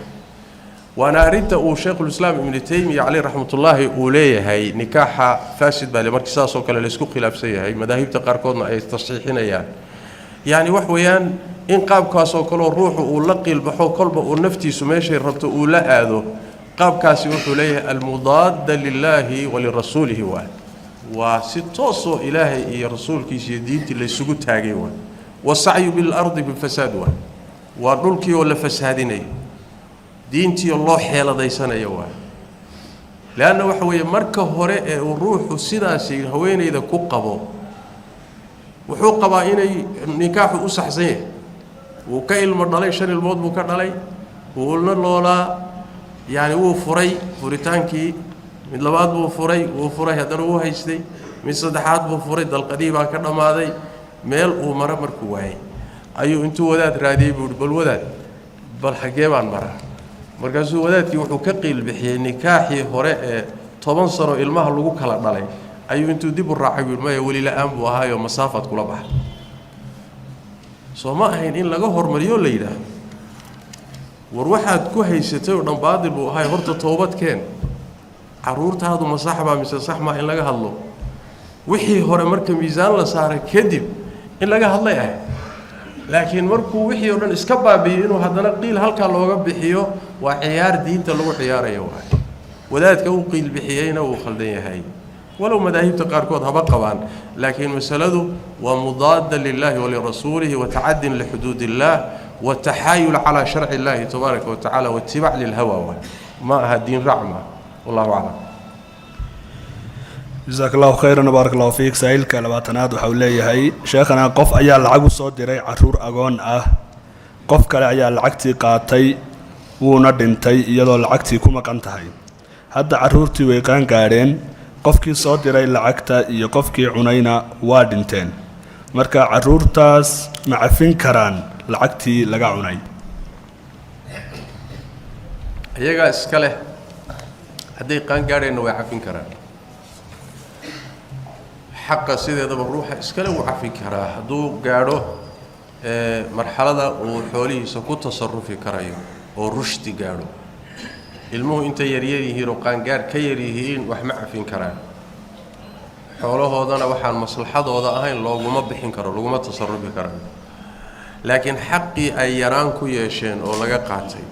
Waana arrinta uu Shaykhulislaam Ibnu Taymiya caleyh raxmatullaahi uu leeyahay nikaaxa faasid baa le, markii saasoo kale laysku khilaafsan yahay, madaahibta qaarkoodna ay tasxiixinayaan. Yacni wax weeyaan in qaabkaasoo kaleo ruuxu uu la qiilbaxo, kolba uu naftiisu meeshay rabto uu la aado, qaabkaasi wuxuu leeyahay almudaada lilaahi walirasuulihi waay. Waa si toosoo Ilaahay iyo rasuulkiisa iyo diintii laysugu taagay waay. Wasacyu bilardi bilfasaad waay. Waa dhulkii oo la fasaadinayo, diintii oo loo xeeladaysanayo waay. Leanna waxa weeye, marka hore ee uu ruuxu sidaasi haweenayda ku qabo, wuxuu qabaa inay nikaaxu u saxsan yahay. Wuu ka ilmo dhalay, 5 ilmood buu ka dhalay, wuuna loolaa. Yacni wuu furay, furitaankii mid labaad buu furay, wuu furay, haddana wuu haystay. Mid saddexaad buu furay, dalqadihii baa ka dhammaaday. Meel uu maro markuu waayey ayuu intuu wadaad raadiyey buu uhi: "Bal wadaad, bal xaggee baan maraa?" Markaasuu wadaadkii wuxuu ka qiil bixiyey nikaaxii hore ee 10 sano ilmaha lagu kala dhalay. Ayuu intuu dib u raacay buu yidhi: "Maya, weli la-aan buu ahaayoo masaafaad kula baxay." Soo ma ahayn in laga hormariyo, la yidhaahdo: "War, waxaad ku haysatay oo dhan baadil buu ahay, horta toobad keen, carruurtaadu ma sax baa mise sax maa?" In laga hadlo wixii hore marka miisaan la saaray kadib in laga hadlay ahayd. Laakiin markuu wixii oo dhan iska baabi'iyo inuu haddana qiil halkaa looga bixiyo, waa ciyaar diinta lagu ciyaarayo waay. Wadaadka uu qiil bixiyeyna wuu khaldan yahay, walow madaahibta qaarkood haba qabaan. Laakiin masaladu waa mudaada lilahi walirasuulihi, watacadin lixuduud illaah, wataxaayul calaa sharci illahi tabaaraka wa tacala, waitibaac lilhawa waay. Ma aha diin raac maaha. Wallahu aclam. Jasaak allahu khayran, baarak allahu fiik. Saa'ilka 20aad waxa uu leeyahay: "Sheekhana, qof ayaa lacag u soo diray carruur agoon ah. Qof kale ayaa lacagtii qaatay, wuuna dhintay iyadoo lacagtii ku maqan tahay. Hadda carruurtii way qaan gaadheen, qofkii soo diray lacagta iyo qofkii cunayna waa dhinteen. Marka carruurtaas ma cafin karaan lacagtii laga cunay?" Iyagaa iska leh. Hadday qaan gaadheenna way cafin karaan. Xaqa sideedaba ruuxa iskale wuu cafin karaa hadduu gaadho marxalada uu xoolihiisa ku tasarufi karayo oo rushdi gaadho. Ilmuhu intay yaryar yihiin oo qaangaadh ka yar yihiin wax ma cafin karaan. Xoolahoodana waxaan maslaxadooda ahayn looguma bixin karo, laguma tasarufi karayo. Laakiin xaqii ay yaraan ku yeesheen oo laga qaatay,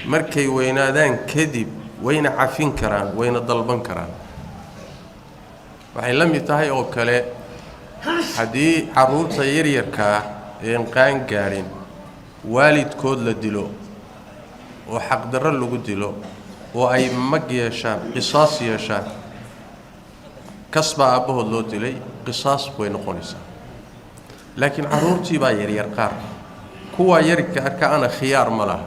markay weynaadaan kadib wayna cafin karaan, wayna dalban karaan. Waxay la mid tahay oo kale haddii carruurta yaryarkaa een qaan gaadhin waalidkood la dilo oo xaqdarro lagu dilo oo ay mag yeeshaan, qisaas yeeshaan. Kas baa aabbahood loo dilay, qisaas way noqonaysaa. Laakiin carruurtii baa yaryar qaar, kuwaa yarka ka-ana khiyaar ma laha.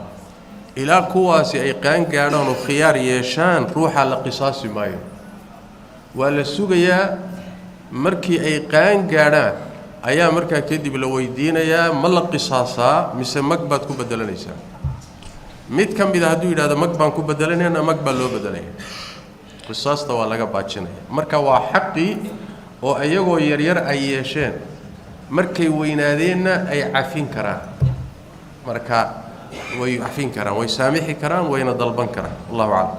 Ilaa kuwaasi ay qaan gaadhaan oo khiyaar yeeshaan, ruuxaa la qisaasi maayo. Waa la sugayaa markii ay qaan gaadhaan ayaa markaa kadib la weydiinayaa, ma la qisaasaa mise mag baad ku bedelanaysaa? Mid ka mid a hadduu yidhahdo mag baan ku bedelanayna, mag baa loo bedelaya, qisaasta waa laga baajinaya. Marka waa xaqii oo iyagoo yaryar ay yeesheen, markay weynaadeenna ay cafin karaan. Marka way cafin karaan, way saamixi karaan, wayna dalban karaan. Allahu aclam.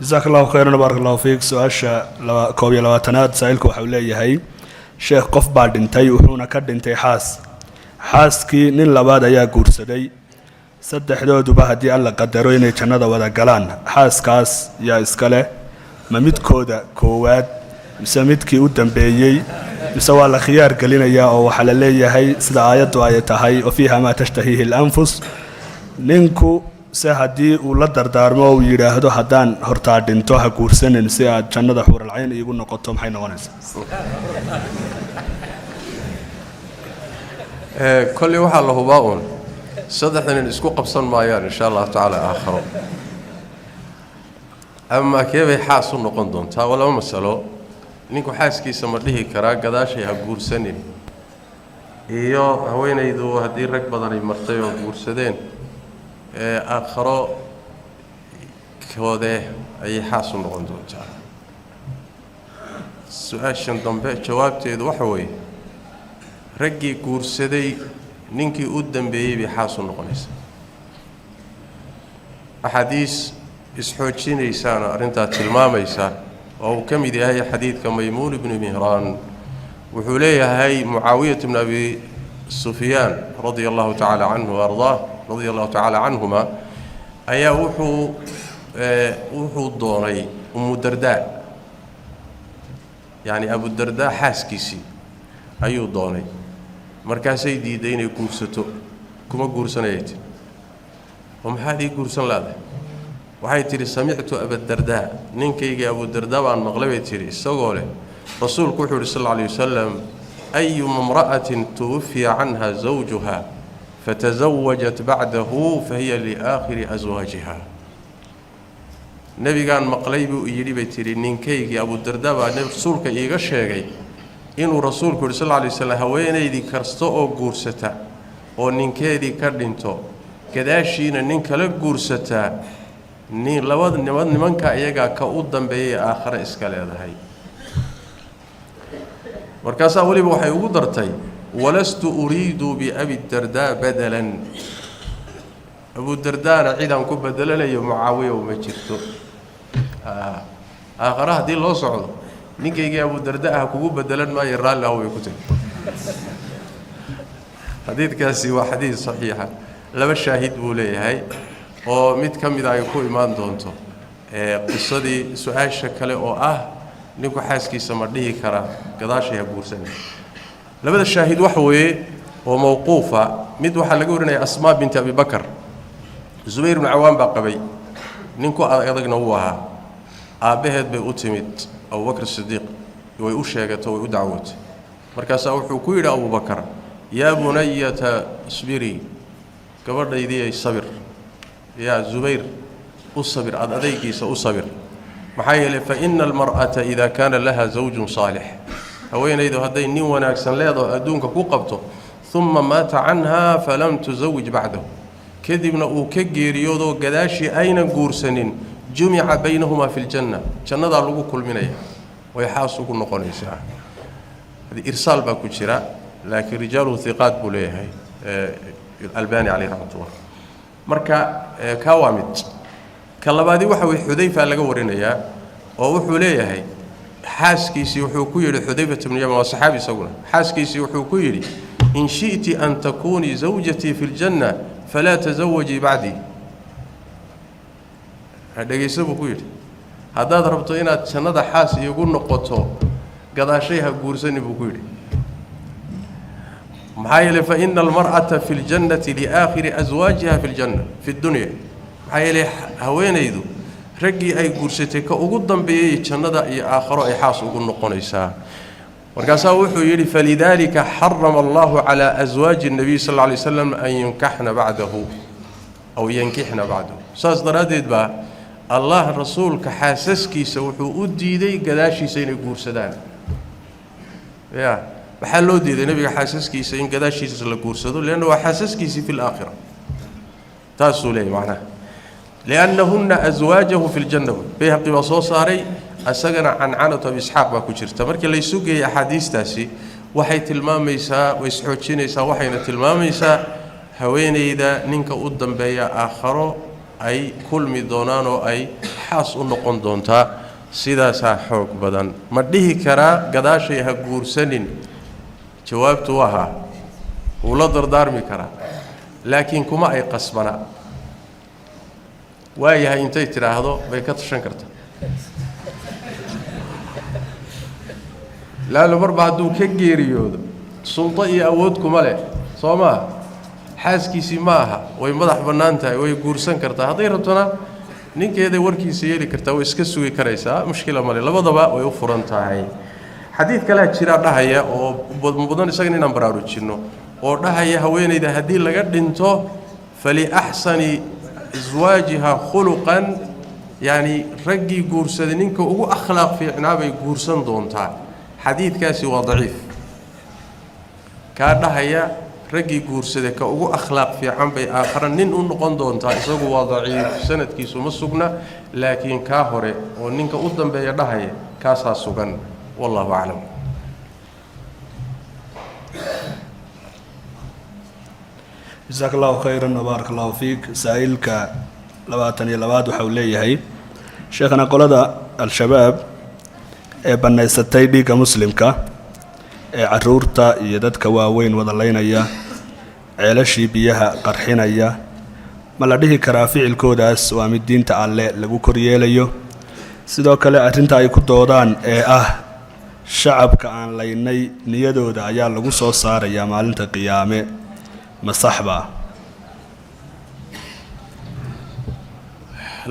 Jasaak allahu khayran, baarak allahu fiik. Su-aasha 21aad, saa'ilku waxa uu leeyahay: sheekh, qof baa dhintay, wuxuuna ka dhintay xaas. Xaaskii nin labaad ayaa guursaday. Saddexdooduba haddii Alla qadaro inay jannada wada galaan, xaaskaas yaa iska leh? Ma midkooda koowaad mise midkii u dambeeyey, mise waa la khiyaar gelinayaa oo waxaa la leeyahay sida aayaddu ay tahay, وفيها ما تشتهيه الأنفس? Ninku se haddii uu la dardaarmo oo uu yidhaahdo, haddaan hortaa dhinto ha guursanin si aad jannada xuuralcayn iigu noqoto, maxay noqonaysaa? Kolley waxaa la hubaa uun saddexda nin isku qabsan maayaan, insha allahu tacaala, aakharo. Ama keebay xaas u noqon doontaa? Waa laba masalo. Ninku xaaskiisa ma dhihi karaa gadaashay ha guursanin? Iyo haweenaydu haddii rag badan ay martay oo guursadeen, ee aakharo koodee ayay xaas u noqon doontaa? Su-aashan dambe jawaabteedu waxa weeye, raggii guursaday ninkii u dambeeyey bay xaas u noqonaysaa. Axaadiis isxoojinaysaana arrintaa tilmaamaysa, oo uu ka mid yahay xadiidka Maymuun ibnu Mihraan. Wuxuu leeyahay, Mucaawiyat bnu Abi Sufyaan radia allahu tacaala canhu wa ardaah, radia allahu tacaala canhuma, ayaa wuxuu doonay Umu Dardaa, yacni Abudardaa xaaskiisii ayuu doonay. Markaasay diidday inay guursato. Kuma guursanayay tiri. Oo maxaad ii guursan laadahay? Waxay tidhi, سمعت أبا الدرداء, ninkaygii Abudardaa baan maqlay, bay tidhi, isagoo leh rasuulku wuxuu yidhi sal alla alay wasalam: أيما امرأة توفي عنها زوجها فتزوجت بعده فهي لآخر أزواجها. Nebigaan maqlay buu yidhi, bay tidhi, ninkaygii Abudardaa baa rasuulka iiga sheegay inuu rasuulku yidhi sal alla alay waslam: haweenaydii kasta oo guursata oo ninkeedii ka dhinto, gadaashiina nin kala guursataa, nin labada nima nimanka iyagaa ka u dambeeyay aakhare iska leedahay. Markaasaa weliba waxay ugu dartay: ولست أريد بأبي الدرداء بدلا. Abudardaana cidaan ku bedelanayo, Mucaawiya, uma jirto. Aakhare haddii loo socdo, ninkaygii Abudarda ah kugu bedelan maayo, raalli ah, way ku tiri. Xadiidkaasi waa xadiid saxiixa. Laba shaahid buu leeyahay, oo mid ka mida ay ku imaan doonto qisadii su-aasha kale, oo ah ninku xaaskiisa ma dhihi karaa gadaashay ha guursanay? Labada shaahid waxa weeye oo mawquufa: mid waxaa laga warinaya Asmaa binti Abi Bakar. Zubayr ibnu Cawaan baa qabay, ninku adag adagna wuu ahaa. Aabbaheed bay u timid, Abubakr Sidiiq, way u sheegato, way u dacwootay. Markaasaa wuxuu ku yidhi Abubakar: يا بنية اصبري, gabadhaydii sabir, yaa Zubayr u sabir, aada adaygiisa u sabir. Maxaa yeelay, فإن المرأة إذا كان لها زوج صالح, haweenaydu hadday nin wanaagsan leedaho adduunka ku qabto, ثم مات عنها فلم تزوج بعده, kadibna uu ka geeriyoodoo gadaashii aynan guursanin, جمع بينهما في الجنة, jannadaa lagu kulminaya, way xaas ugu noqonaysaa. Irsaal baa ku jira, laakiin رجاله ثقات buu leeyahay Albani caleyh raxmat ullah. Marka kaa waa mid. Ka labaadi waxa weye, Xudayfa laga warinayaa, oo wuxuu leeyahay xaaskiisii wuxuu ku yidhi, Xudayfat bnu Yaman waa saxaabi isaguna, xaaskiisii wuxuu ku yidhi: إن شئت أن تكوني زوجتي في الجنة فلا تزوجي بعدي. Dhegayso, buu ku yidhi, haddaad rabto inaad jannada xaas iigu noqoto, gadaashay ha guursani, buu ku yidhi. Maxaa yeelay, فإن المرأة في الجنة لآخر أزواجها في الجنة في الدنيا. Maxaa yeelay, haweenaydu raggii ay guursatay ka ugu dambeeyey jannada iyo aakharo ay xaas ugu noqonaysaa. Markaasaa wuxuu yidhi: فلذلك حرم الله على أزواج النبي صلى الله عليه وسلم أن ينكحن بعده أو ينكحن بعده. Saas daraaddeed baa Allah rasuulka xaasaskiisa wuxuu u diiday gadaashiisa inay guursadaan. Ya, maxaa loo diiday nebiga xaasaskiisa in gadaashiisa la guursado? Lianna waa xaasaskiisii fi laakhira, taasuu leeyahy macnaha, liannahunna aswaajahu fi ljanna. Bayhaqi baa soo saaray, isagana cancanatu abi isxaaq baa ku jirta. Markii laysu geeyey axaadiistaasi, waxay tilmaamaysaa, way isxoojinaysaa, waxayna tilmaamaysaa haweeneyda ninka u dambeeya aakharo ay kulmi doonaan oo ay xaas u noqon doontaa. Sidaasaa xoog badan. Ma dhihi karaa gadaashay ha guursanin? Jawaabtu waa haa, wuu la dardaarmi karaa, laakiin kuma ay qasbana. Waayahay, intay tidhaahdo bay ka tashan kartaa. Laanna marba hadduu ka geeriyoodo, sulto iyo awood kuma leh, soo maa? Xaaskiisii ma aha, way madax bannaan tahay, way guursan kartaa. Hadday rabtona ninkeeday warkiisa yeeli kartaa, way iska sugi karaysaa, mushkila male, labadaba way u furan tahay. Xadiid kalea jiraa dhahaya oo mudan isagana inaan baraarujinno, oo dhahaya haweenayda haddii laga dhinto faliaxsani aswaajiha khuluqan, yacni raggii guursaday ninka ugu akhlaaq fiicnaa bay guursan doontaa. Xadiidkaasi waa daciif. Kaa dhahaya raggii guursaday ka ugu akhlaaq fiican bay aakhara nin u noqon doontaa, isagu waa daciif, sanadkiisu ma sugna. Laakiin kaa hore oo ninka u dambeeya dhahaya, kaasaa sugan. Wallahu aclam. Jasaaka allahu khayran wbaarak allahu fiik. Saa-iilka 22aad waxa uu leeyahay: sheekhana, qolada Al-Shabaab ee bannaysatay dhiigga muslimka ee caruurta iyo dadka waaweyn wada laynaya, ceelashii biyaha qarxinaya, ma la dhihi karaa ficilkoodaas waa mid diinta Alle lagu koryeelayo? Sidoo kale arrinta ay ku doodaan ee ah shacabka aan laynay niyadooda ayaa lagu soo saarayaa maalinta qiyaame, ma saxbaa?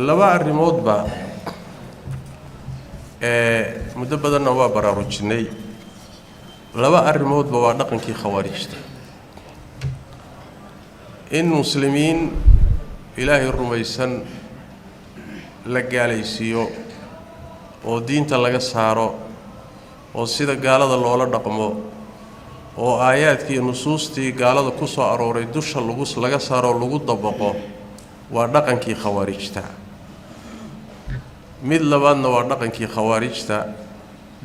Laba arrimoodba ee muddo badanna waa baraarujinay. Laba arrimoodba waa dhaqankii khawaarijta: in muslimiin Ilaahay rumaysan la gaalaysiiyo oo diinta laga saaro oo sida gaalada loola dhaqmo oo aayaadkii iyo nusuustii gaalada ku soo arooray dusha lagu laga saaroo lagu dabaqo, waa dhaqankii khawaarijta. Mid labaadna waa dhaqankii khawaarijta,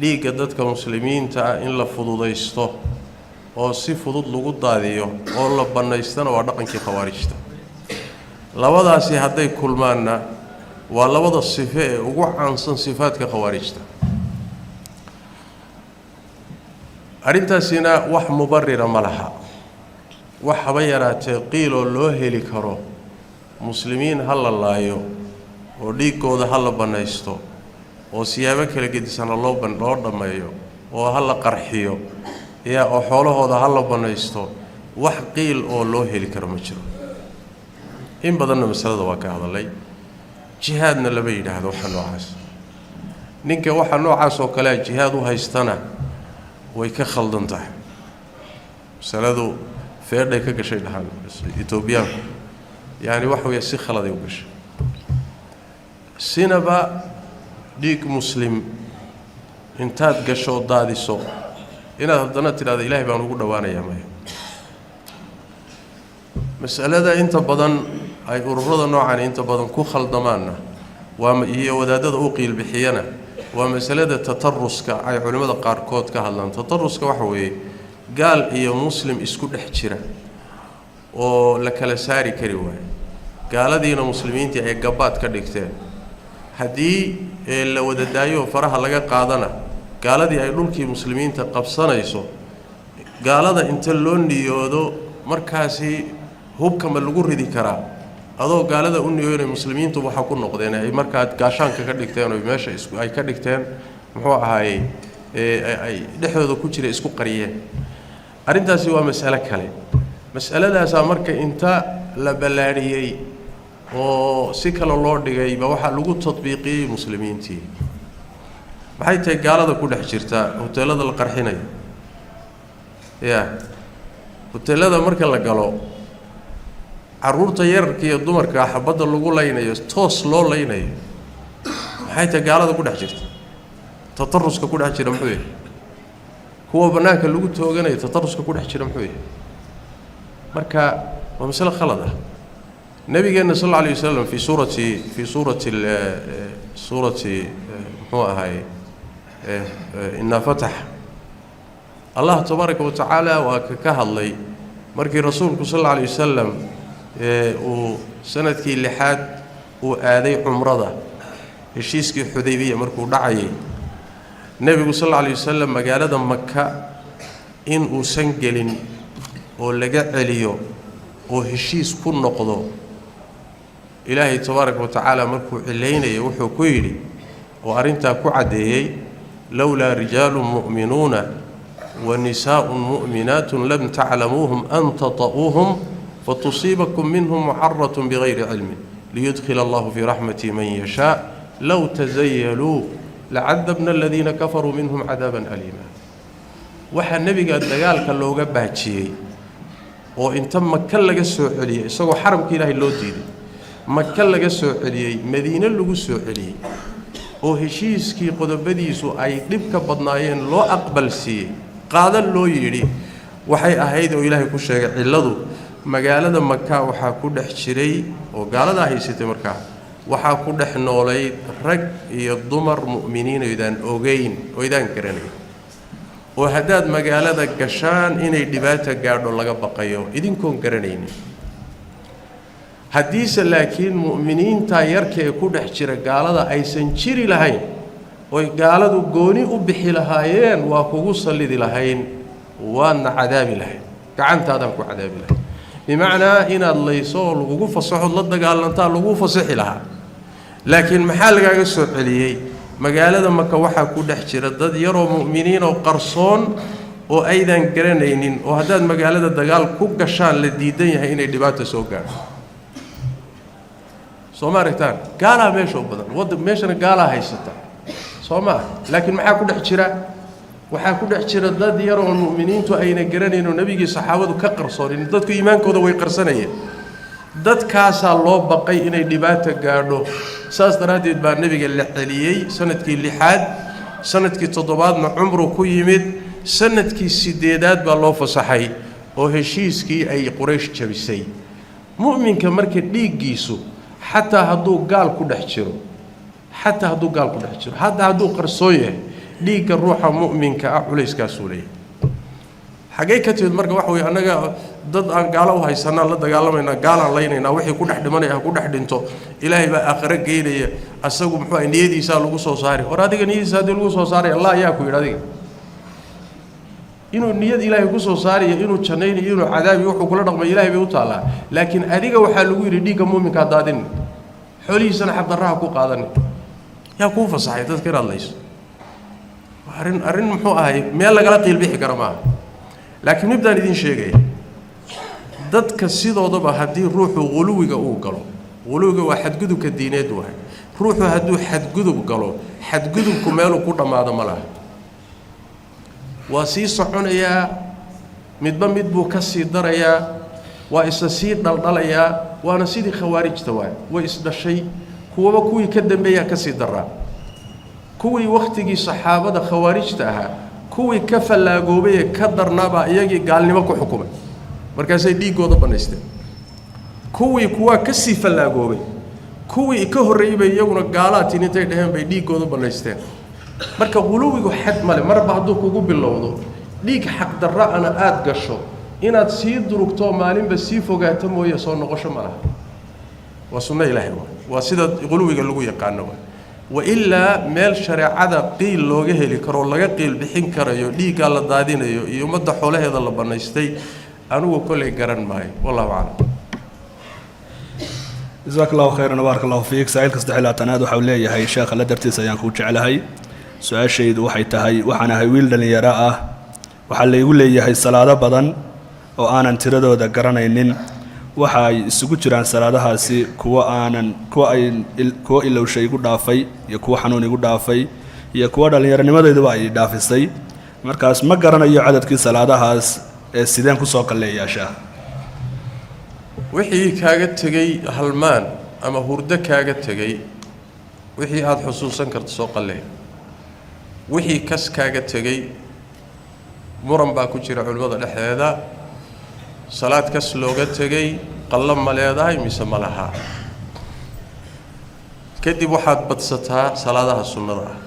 dhiigga dadka muslimiinta ah in la fududaysto oo si fudud lagu daadiyo oo la bannaystana waa dhaqankii khawaarijta. Labadaasi hadday kulmaanna waa labada sifo ee ugu caansan sifaadka khawaarijta. Arrintaasina wax mubarira ma laha, wax haba yaraatee qiiloo loo heli karo muslimiin ha la laayo oo dhiiggooda ha la bannaysto oo siyaabo kala gedisana loo loo dhammeeyo oo ha la qarxiyo yaa oo xoolahooda ha la bannaysto, wax qiil oo loo heli karo ma jiro. In badanna masalada waa ka hadalay. Jihaadna lama yidhaahdo waxa noocaas. Ninka waxa noocaas oo kalea jihaad u haystana way ka khaldan tahay masaladu. Feedhay ka gashay dhahaan Etoobiyaanku, yacni waxa weeye si khaladay u gashay. Sinaba dhiig muslim intaad gasho oo daadiso inaad haddana tidhahdo Ilaahay baan ugu dhowaanayaa, maya. Masalada inta badan ay ururada noocan inta badan ku khaldamaanna waa iyo wadaadada u qiilbixiyana waa masalada tataruska ay culimmada qaarkood ka hadlaan. Tataruska waxa weeye gaal iyo muslim isku dhex jira oo la kala saari kari waayo, gaaladiina muslimiintii ay gabaad ka dhigteen. Haddii la wada daayo faraha laga qaadana, gaaladii ay dhulkii muslimiinta qabsanayso. Gaalada inta loo niyoodo markaasi hubka ma lagu ridi karaa adoo gaalada u niyoonay? Muslimiintu waxaa ku noqdeen ay markaa gaashaanka ka dhigteen oo meesha isku ay ka dhigteen, muxuu ahaayey, ay dhexdooda ku jira isku qariyeen. Arrintaasi waa mas'alo kale. Mas'aladaasaa marka inta la ballaadhiyey oo si kale loo dhigay ba waxaa lagu tadbiiqiyey muslimiintii. Maxay tahay gaalada ku dhex jirta hoteellada la qarxinayo? Ya, hoteellada marka la galo, carruurta yararka iyo dumarka xabadda lagu laynayo, toos loo laynayo. Maxay tahay gaalada ku dhex jirta tataruska ku dhex jira? Muxuu yahay kuwa bannaanka lagu tooganayo tataruska ku dhex jira? Muxuu yahay? Marka waa masale khalad ah. Nabigeenna sal alla alay wasalam fii suurati suurati muxuu ahaay, Innaa Fatax, Allah tabaaraka wa tacaala waa ka hadlay markii rasuulku sal alla alay wasalam uu sanadkii lixaad uu aaday cumrada, heshiiskii Xudaybiya markuu dhacayay, nebigu sal alla alay wasalam magaalada Maka in uusan gelin oo laga celiyo oo heshiis ku noqdo. Ilaahay tabaaraka wa tacaala markuu cilaynaya wuxuu ku yidhi oo arrintaa ku caddeeyey: "Lowlaa rijaalun mu'minuuna wa nisaa'un mu'minaatun lam taclamuuhum an tata'uuhum fatusiibakum minhum mucaratun bigayri cilmin liyudkhila Allahu fii raxmatihi man yashaa low tasayaluu lacadabna aladiina kafaruu minhum cadaaban aliima." Waxaa nebiga dagaalka looga baajiyey oo inta Maka laga soo celiyey, isagoo xaramka Ilaahay loo diiday, Maka laga soo celiyey, Madiine lagu soo celiyey, oo heshiiskii qodobadiisu ay dhibka badnaayeen loo aqbal siiyey, qaadan loo yidhi, waxay ahayd oo Ilaahay ku sheegay cilladu: magaalada Maka waxaa ku dhex jiray oo gaaladaa haysatay markaa waxaa ku dhex noolayd rag iyo dumar mu'miniin oydaan ogeyn, oydaan garanayn, oo haddaad magaalada gashaan inay dhibaata gaadho laga baqayo, idinkoon garanaynin. Haddiise laakiin mu'miniinta yarka ee ku dhex jira gaalada aysan jiri lahayn oy gaaladu gooni u bixi lahaayeen, waa kugu sallidi lahayn, waadna cadaabi lahayn, gacantaadaan ku cadaabi lahayn. Bimacnaa inaad layso oo lagugu fasaxood la dagaalantaa lagu fasaxi lahaa. Laakiin maxaa lagaaga soo celiyey? Magaalada Maka waxaa ku dhex jira dad yaroo mu'miniin oo qarsoon oo aydan garanaynin, oo haddaad magaalada dagaal ku gashaan la diidan yahay inay dhibaata soo gaadho. Soo ma aragtaan? Gaalaa meesha u badan wadda, meeshana gaalaa haysata, soo ma ah? Laakiin maxaa ku dhex jira? Waxaa ku dhex jira dad yar oo mu'miniintu ayna garanayn oo nebigii saxaabadu ka qarsoonin. Dadku iimaankooda way qarsanayeen. Dadkaasaa loo baqay inay dhibaata gaadho. Saas daraaddeed baa nebiga la celiyey sanadkii lixaad. Sanadkii toddobaadna cumru ku yimid. Sanadkii sideedaad baa loo fasaxay oo heshiiskii ay Quraysh jabisay. Mu'minka marka dhiiggiisu, xataa hadduu gaal ku dhex jiro, xataa hadduu gaal ku dhex jiro, hadda hadduu qarsoon yahay, dhiigga ruuxa mu'minka ah culayskaasuu leeyahay. Xaggay ka timid marka? Waxa weye, annaga dad aan gaalo u haysanaan la dagaalamaynaa, gaalaan laynaynaa, wixii ku dhex dhimanaya ha ku dhex dhinto, Ilaahay baa aakhiro geynaya, asagu muxuu ahay niyadiisaa lagu soo saari. Hor adiga niyadiisa haddii lagu soo saaray, Allah ayaa ku yidhi adiga inuu niyad Ilaahay ku soo saarayo, inuu jannaynayo, inuu cadaabiyo, wuxuu kula dhaqmay Ilaahay bay u taallaa. Laakiin adiga waxaa lagu yidhi dhiigga muuminkaa daadin, xoolihiisana xaqdarraha ku qaadanin. Yaa kuu fasaxay dadka inaad layso? Arrin muxuu ahay meel lagala qiilbixi kara maaha. Laakiin mibdaan idiin sheegaya, dadka sidoodaba haddii ruuxu quluwiga uu galo, quluwiga waa xadgudubka diineed waay, ruuxu hadduu xadgudub galo, xadgudubku meeluu ku dhammaado ma laha. Waa sii soconayaa, midba mid buu ka sii darayaa, waa isa sii dhaldhalayaa. Waana sidii khawaarijta waay, way isdhashay, kuwaba kuwii ka dambeeyaa ka sii daraa. Kuwii wakhtigii saxaabada khawaarijta ahaa, kuwii ka fallaagoobay ee ka darnaabaa iyagii gaalnimo ku xukumay, markaasay dhiiggooda bannaysteen. Kuwii kuwaa ka sii fallaagoobay, kuwii ka horreeyey bay iyaguna gaalaatiin intay dheheen bay dhiiggooda bannaysteen. Marka quluwigu xad male. Marba hadduu kugu bilowdo, dhiig xaqdarra-ana aada gasho, inaad sii durugto, maalinba sii fogaato mooye, soo noqosho ma laha. Waa sunno Ilaahay, waa sida quluwiga lagu yaqaano. Waa wailaa meel shareecada qiil looga heli karoo laga qiil bixin karayo dhiiggaa la daadinayo iyo ummadda xoolaheeda la bannaystay, anigu kollay garan maayo. Wallahu aclam. Jazaak Allahu khayran, baarak Allahu fiik. Saa'ilka 23aad waxa uu leeyahay: sheekha, la dartiisa ayaan kuu jeclahay. Su-aashaydu waxay tahay, waxaan ahay wiil dhallinyaro ah. Waxaa laygu leeyahay salaado badan oo aanan tiradooda garanaynin. Waxa ay isugu jiraan salaadahaasi kuwo aanan kuwa ay kuwo ilowsha igu dhaafay, iyo kuwo xanuun igu dhaafay, iyo kuwo dhallinyaronimadayduba ay dhaafisay. Markaas ma garanayo cadadkii salaadahaas ee sideen kusoo qalleeyaa, sheekh? Wixii kaaga tegey halmaan ama hurdo kaaga tegey. Wixii aada xusuusan karto soo qallee. Wixii kas kaaga tegey, muran baa ku jira culimmada dhexdeeda. Salaad kas looga tegey qallo ma leedahay mise ma lahaa? Kadib waxaad badsataa salaadaha sunnada ah.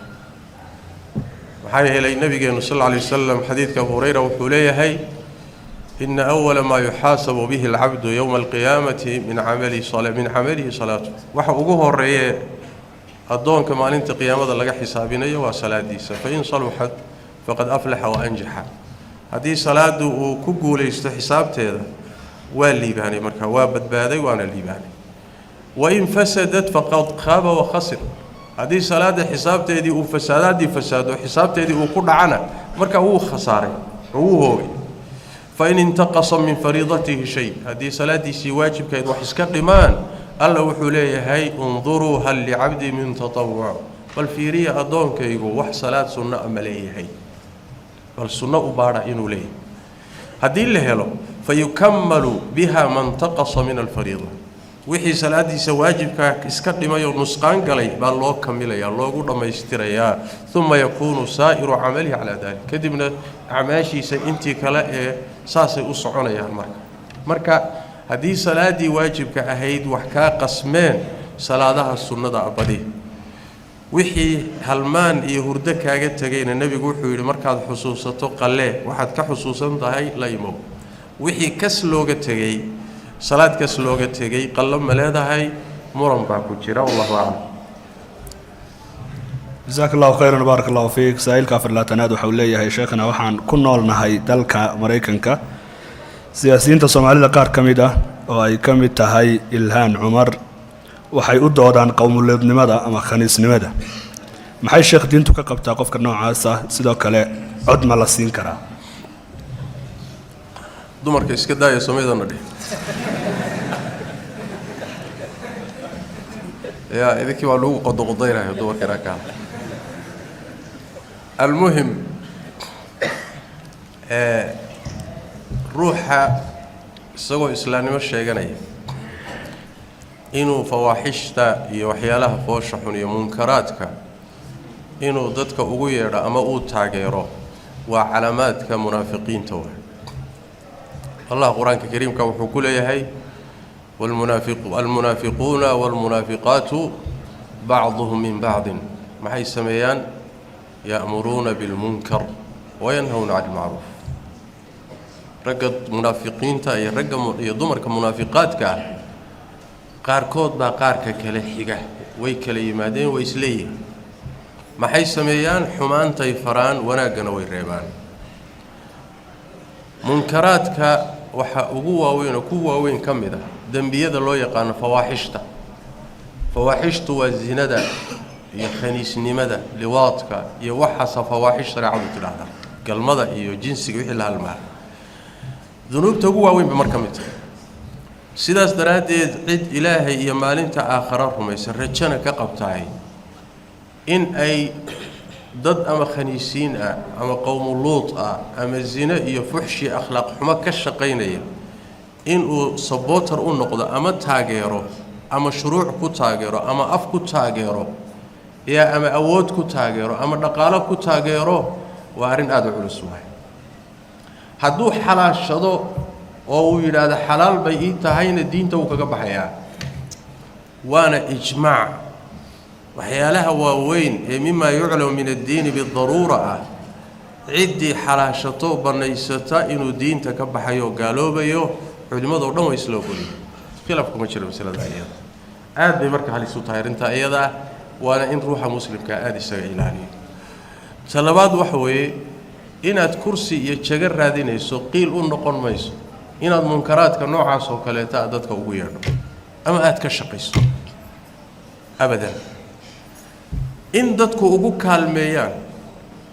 Maxaa yeelay, nabigeenu sal alla alay wasalam, xadiidka Abu Hurayra, wuxuu leeyahay: "Ina awala maa yuxaasabu bihi alcabdu yowma alqiyaamati min camalihi salaatu." Waxa ugu horeeye addoonka maalinta qiyaamada laga xisaabinayo waa salaadiisa. "Fain saluxat faqad aflaxa wa anjaxa." Haddii salaadu uu ku guulaysto xisaabteeda, waa liibaanay, marka waa badbaaday, waana liibaanay. "Wain fasadat faqad khaaba wa khasir." Haddii salaada xisaabteedii uu fasaadaadii fasaado, xisaabteedii uu ku dhacana, marka wuu khasaaray oo wuu hoogay. "Fain intaqasa min fariidatihi shay", haddii salaadiisii waajibkayd wax iska dhimaan, Alla wuxuu leeyahay: "Unduruu hal licabdi min tatawuc." Bal fiiriya, addoonkaygu wax salaad sunno a ma leeyahay? Bal sunno u baadha inuu leeyahay. Haddii la helo, "fayukamalu biha ma ntaqasa min alfariida", wixii salaadiisa waajibkaa iska dhimayoo nusqaan galay baa loo kamilayaa, loogu dhammaystirayaa. "Uma yakuunu saa'iru camalihi calaa dalik", kadibna acmaashiisa intii kale ee saasay u soconayaan. Marka haddii salaaddii waajibka ahayd wax kaa qasmeen, salaadaha sunnada abadi. Wixii halmaan iyo hurdo kaaga tegayna, nebigu wuxuu yidhi: markaad xusuusato qallee, waxaad ka xusuusan tahay la imow. Wixii kas looga tegey, salaad kas looga tegey, qallo ma leedahay? Muran baa ku jira. Wallahu aclam. Jasaak Allahu khayran, baarak Allahu fiik. Saa-iilka 24aad waxau leeyahay: sheekhana, waxaan ku noolnahay dalka Maraykanka. Siyaasiyiinta Soomaalida qaar ka mid ah, oo ay ka mid tahay Ilhaan Cumar, waxay u doodaan qowmuleednimada ama khaniisnimada. Maxay, sheekh, diintu ka qabtaa qofka noocaas ah? Sidoo kale, cod ma la siin karaa? Dumarka iska daaya, somaydana dheh ya, idinkii waa lagu qodoqodaynaya dumarka inaa ka hadla. Almuhim, ruuxa isagoo islaamnimo sheeganaya inuu fawaaxishta iyo waxyaalaha foosha xun iyo munkaraadka inuu dadka ugu yeedho ama uu taageero, waa calaamaadka munaafiqiinta. Waay, Allah Qur-aanka Kariimka wuxuu ku leeyahay: "Almunaafiquuna wاlmunaafiqaatu bacduhum min bacdin." Maxay sameeyaan? "Ya'muruuna bilmunkar wayanhawna cani ilmacruuf." Ragga munaafiqiinta iyo ragga iyo dumarka munaafiqaadka ah, qaarkood baa qaarka kale xiga, way kala yimaadeen, way isleeyihin. Maxay sameeyaan? Xumaantay faraan, wanaaggana way reebaan. Munkaraadka waxaa ugu waaweyn oo ku waaweyn ka mid ah dembiyada loo yaqaano fawaaxishta. Fawaaxishtu waa zinada iyo khaniisnimada, liwaadka iyo waxaasa fawaaxish shareecadu tidhaahdaa, galmada iyo jinsiga wixii la halmaa. Dunuubta ugu waaweyn bay mar ka mid tahay. Sidaas daraaddeed, cid Ilaahay iyo maalinta aakhara rumaysan, rajana ka qabtaay in ay dad ama khaniisiin ah ama qowmuluut ah ama zine iyo fuxshi, akhlaaq xumo ka shaqaynaya inuu sabootar u noqdo ama taageero ama shuruuc ku taageero ama af ku taageero yaa ama awood ku taageero ama dhaqaalo ku taageero, waa arrin aada u culus waay. Hadduu xalaashado oo uu yidhaahdo xalaal bay ii tahayna, diinta wuu kaga baxayaa, waana ijmaac. Waxyaalaha waaweyn ee mimaa yuclamu min addiini bidaruura ah, ciddii xalaashato, bannaysata, inuu diinta ka baxayo, gaaloobayo, culimmadoo dhan way isla ogolyihin, khilaaf kuma jiro masalada iyada. Aad bay marka halis u tahay arrintaa iyada ah, waana in ruuxa muslimkaa aada isaga ilaaliyo. Ta labaad waxa weeye, inaad kursi iyo jago raadinayso qiil u noqon mayso inaad munkaraadka noocaas oo kaleeta aad dadka ugu yeedho ama aad ka shaqayso abadan. In dadku ugu kaalmeeyaan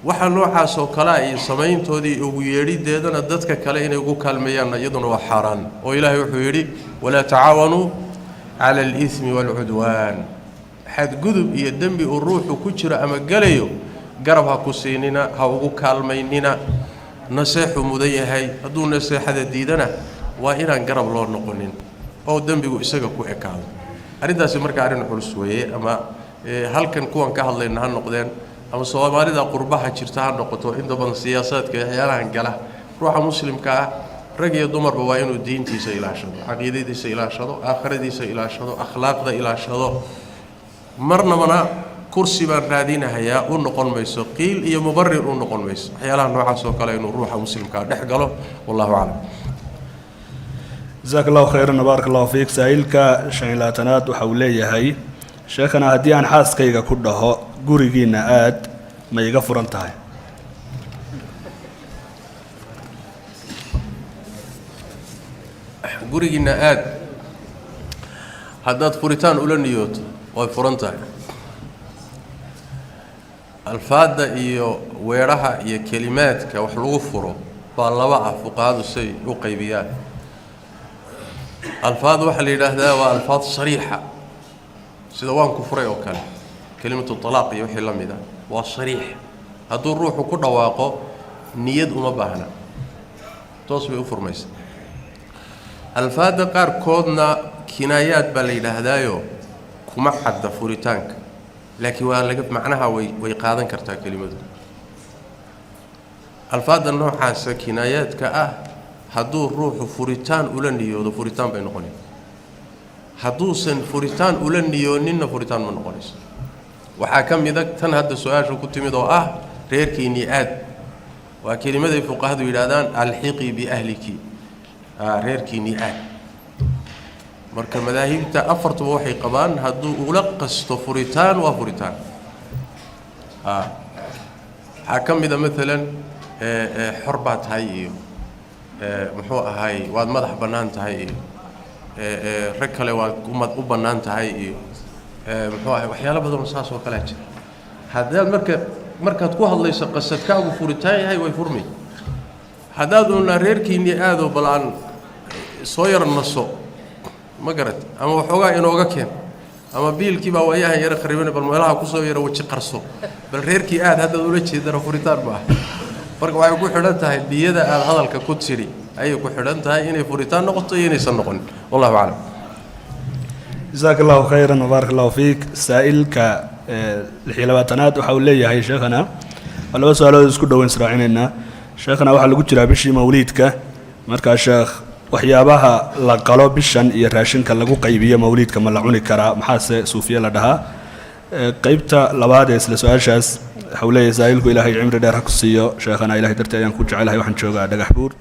waxa noocaas oo kalea iyo samayntoodii ugu yeedhideedana, dadka kale inay ugu kaalmeeyaanna, iyaduna waa xaaraan. Oo Ilaahay wuxuu yidhi: "Walaa tacaawanuu cala alithmi waalcudwaan." Xadgudub iyo dembi uu ruuxu ku jiro ama gelayo, garab ha ku siinina, ha ugu kaalmaynina. Naseexuu mudan yahay, hadduu naseexada diidana, waa inaan garab loo noqonin oo dembigu isaga ku ekaado. Arrintaasi marka arrin culus weeye ama Halkan kuwan ka hadlayna ha noqdeen ama Soomaalida qurbaha jirta ha noqoto, inta badan siyaasaadka waxyaalahan gala, ruuxa muslimka ah rag iyo dumarba waa inuu diintiisa ilaashado, caqiidadiisa ilaashado, aakhiradiisa ilaashado, akhlaaqda ilaashado. Marnabana kursi baan raadinahayaa u noqon mayso qiil iyo mubarir u noqon mayso waxyaalaha noocaas oo kale inuu ruuxa muslimkaa dhex galo. Wallahu aclam. Jazaak Allahu khayran, baarak Allahu fiik. Saa'ilka 25aad waxa uu leeyahay: sheekhana, haddii aan xaaskayga ku dhaho gurigiinna aad, ma iga furan tahay? Gurigiinna aad haddaad furitaan ula niyooto, way furan tahay. Alfaadda iyo weedhaha iyo kelimaadka wax lagu furo baa laba ah, fuqahadu say u qaybiyaan. Alfaad waxaa la yidhaahdaa waa alfaad sariixa, sida waan ku furay oo kale, kelimatu talaaq iyo wixii la mid ah, waa sariix. Hadduu ruuxu ku dhawaaqo niyad uma baahna, toos bay u furmaysa. Alfaadda qaarkoodna kinaayaad baa la yidhaahdaayo, kuma cadda furitaanka, laakiin waa laga macnaha way qaadan kartaa kelimadu. Alfaadda noocaasa kinaayaadka ah hadduu ruuxu furitaan ula niyoodo, furitaan bay noqonaysa. Hadduusan furitaan ula niyooninna, furitaan ma noqonayso. Waxaa ka mid a tan hadda su-aashu ku timid oo ah reerkiinnii aad, waa kelimaday fuqahadu yidhaahdaan alxiqii biahliki, reerkiinnii aad. Marka madaahibta afartuba waxay qabaan hadduu ula qasto furitaan, waa furitaan. Waxaa ka mid a maalan xor baa tahay iyo muxuu ahay, waad madax bannaan tahay iyo rag kale waad u bannaan tahay iyo muxuu ahay, waxyaalo badanoo saas oo kalea jira. Haddaad marka markaad ku hadlayso qasadkaagu furitaan yahay, way furmay. Haddaad uuna reerkiinnii aadoo bal aan soo yar naso, ma garat, ama waxoogaa inooga keen, ama biilkii baa waayahan yaro kharibana, bal meelaha kusoo yaro weji qarso, bal reerkii aad haddaad ula jeedana, furitaan ma aha. Marka waxay ku xidhan tahay niyada aada hadalka ku tidhi ayay ku xidhan tahay inay furitaan noqoto iyo inaysan noqonin. Wallahu aclam. Jazaak Allahu khayran wbaarak Allahu fiik. Saa'ilka 26aad waxa uu leeyahay: sheekhana, waa laba su-aalood isku dhoweyn israacinaynaa. Sheekhana, waxaa lagu jiraa bishii mawliidka, markaa sheekh, waxyaabaha la qalo bishan iyo raashinka lagu qaybiyo mawliidka ma la cuni karaa? Maxaase suufiye la dhahaa? Qeybta labaad ee isla su-aashaas waxa uu leeyahay saa'ilku: Ilaahay cimri dheer ha ku siiyo sheekhana, Ilahay dartii ayaan ku jecelahay, waxaan joogaa Dhagax Buur.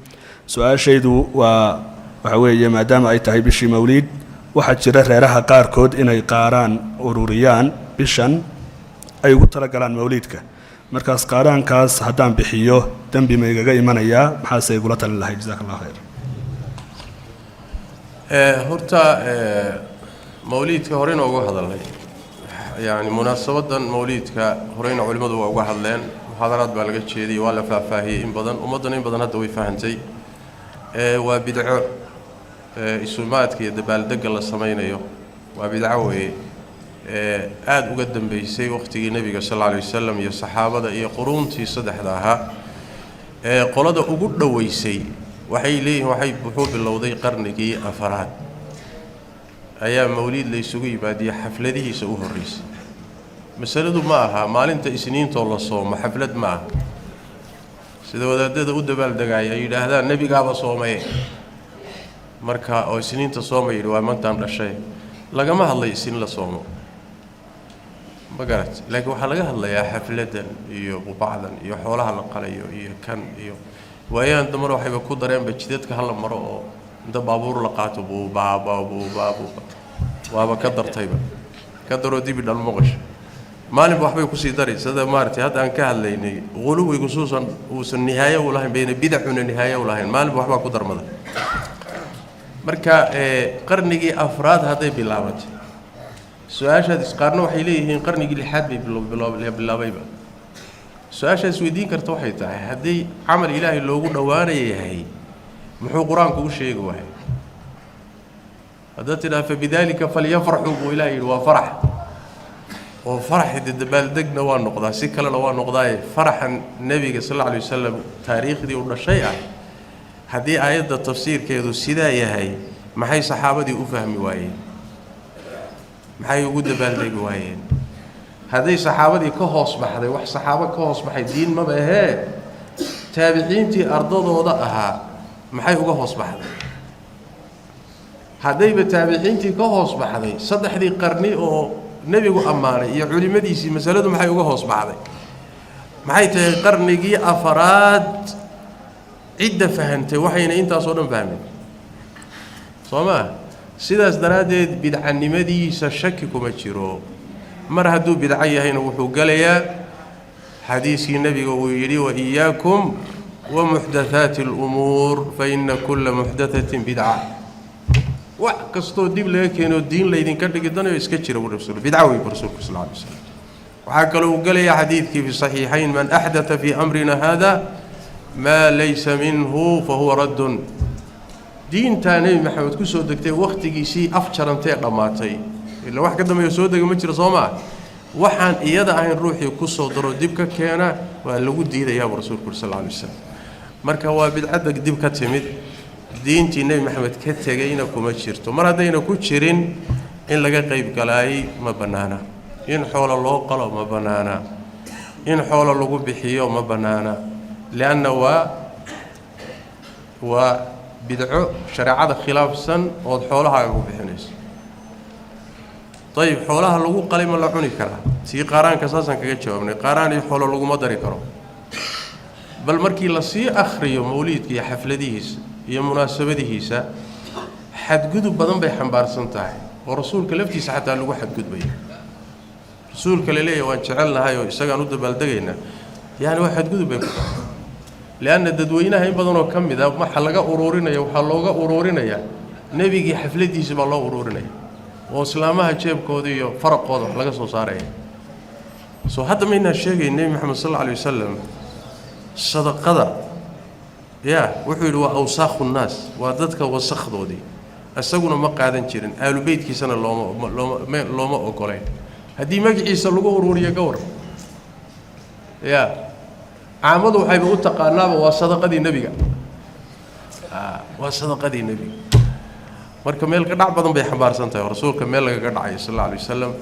Su-aashaydu waa waxa weeye, maadaama ay tahay bishii mawliid, waxaa jira reeraha qaarkood inay qaaraan ururiyaan bishan ay ugu talagalaan mawliidka. Markaas qaaraankaas haddaan bixiyo, dembi ma igaga imanayaa? Maxaase igula talin lahay? Jazaak Allah khayr. Horta mawliidka horeyna uga hadalnay, yani munaasabadan mawliidka horeyna culimmadu waa uga hadleen, muxaadaraad baa laga jeediyey, waa la faahfaahiyey in badan, ummaddana in badan hadda way fahantay. Waa bidco isumaadka iyo dabaaldegga la samaynayo, waa bidco weeye aada uga dambeysay waqtigii nebiga sal alla alay wasalam iyo saxaabada iyo quruuntii saddexda ahaa. Qolada ugu dhoweysay waxay leeyihiin waxay wuxuu bilowday qarnigii afaraad ayaa mawliid la isugu yimaadiyey, xafladihiisa u horreysay. Masaladu ma aha maalinta isniintoo la soomo, xaflad ma aha sida wadaadada u dabaaldegaaya ay yidhaahdaan nebigaaba soomaye, marka oo isniinta sooma yidhi waa mantaan dhashay. Lagama hadlay isniin la soomo, ma garat, laakiin waxaa laga hadlayaa xafladan iyo bubacdan iyo xoolaha la qalayo iyo kan iyo waayahan dambana waxayba ku dareenba jidadka hala maro oo inta baabuur la qaato buubaaba buubaa buuba, waaba ka dartayba, ka daroo dibi dhalmoqasha, maalinba waxbay kusii dari. Sida maaragtay hadda aan ka hadlaynay, quluwigu suusan uusan nihaayo u lahayn bayna bidacuna nihaayo u lahayn, maalinba waxbaa ku darmada. Marka qarnigii afraad hadday bilaabatay su-aashaad isqaarna, waxay leeyihiin qarnigii lixaad bay bilaabayba. Su-aashaad isweydiin karta waxay tahay, haddii camal ilaahay loogu dhowaanaya yahay, muxuu qur-aanku u sheegi waayay? Haddaad tidhaha fabidaalika falyafraxuu buu ilahay yidhi, waa farax oo faraxi dee dabaaldegna waa noqdaa, si kalena waa noqdaaye. Faraxan nebiga sal alla alay wasalam taariikhdii u dhashay ah, haddii aayadda tafsiirkeedu sidaa yahay, maxay saxaabadii u fahmi waayeen? Maxay ugu dabaaldegi waayeen? Hadday saxaabadii ka hoos baxday, wax saxaabo ka hoos baxay diin maba ahee, taabiciintii ardadooda ahaa maxay uga hoos baxday? Haddayba taabiciintii ka hoos baxday, saddexdii qarni oo nebigu ammaanay iyo culimmadiisii masaladu maxay uga hoos baxday? Maxay tahay qarnigii afaraad cidda fahantay waxayna intaasoo dhan fahmeen? Soo maa? Sidaas daraaddeed bidcanimadiisa shaki kuma jiro. Mar hadduu bidco yahayna, wuxuu gelayaa xadiiskii nebiga uu yidhi: "Wa iyaakum wa muxdathaati alumuur, fa ina kulla muxdathatin bidca." Wax kastoo dib laga keeno diin laydinka dhigi danayo iska jira buu rasul, bidca wey bu rasuulku sal alay slam. Waxaa kaloo uu gelayaa xadiidkii fi saxiixayn: "Man axdatha fii amrina hada maa laysa minhu fahuwa raddun." Diintaa Nebi Maxamed ku soo degtay wakhtigiisii afjarantee dhammaatay, ila wax ka dambeeya soo dega ma jiro, soo maa? Waxaan iyada ahayn ruuxii ku soo daro, dib ka keena, waa lagu diidayaa buu rasuulku uri sal alay wasalam. Marka waa bidcadda dib ka timid, diintii Nebi Maxamed ka tegayna kuma jirto. Mar haddayna ku jirin, in laga qayb galaayay ma bannaana, in xoolo loo qalo ma bannaana, in xoolo lagu bixiyo ma bannaana, lianna waa bidco shareecada khilaafsan ood xoolahaaga ku bixinayso. Ayib, xoolaha lagu qalay ma la cuni karaa? Tii qaaraanka saasaan kaga jawaabnay. Qaaraan iyo xoolo laguma dari karo. Bal markii lasii akhriyo mawliidka iyo xafladihiisa iyo munaasabadihiisa, xadgudub badan bay xambaarsan tahay oo rasuulka laftiisa xataa lagu xadgudbaya. Rasuulka la leeyahy waan jecelnahay oo isagaan u dabaaldegaynaa, yani waa xadgudub bay ku tahay, lianna dadweynaha in badanoo ka mid a waxa laga uruurinaya, waxaa looga uruurinayaa nebigii xafladiisa baa loo uruurinaya, oo islaamaha jeebkooda iyo faraqooda wax laga soo saaraya. Soo hadda maynaa sheegayn Nebi Moxamed sal alla alay wasalam sadaqada ya wuxuu yidhi waa awsaakhu nnaas, waa dadka wasakdoodii, isaguna ma qaadan jirin, aalubeytkiisana looma ogolayn. Haddii magaciisa lagu uruuriyo, gawar ya caamadu waxayba u taqaanaaba waa sadaqadii nebiga, waa sadaqadii nebiga. Marka meel ka dhac badan bay xambaarsan tahay oo rasuulka meel lagaga dhacayo sal alla alay wasalam.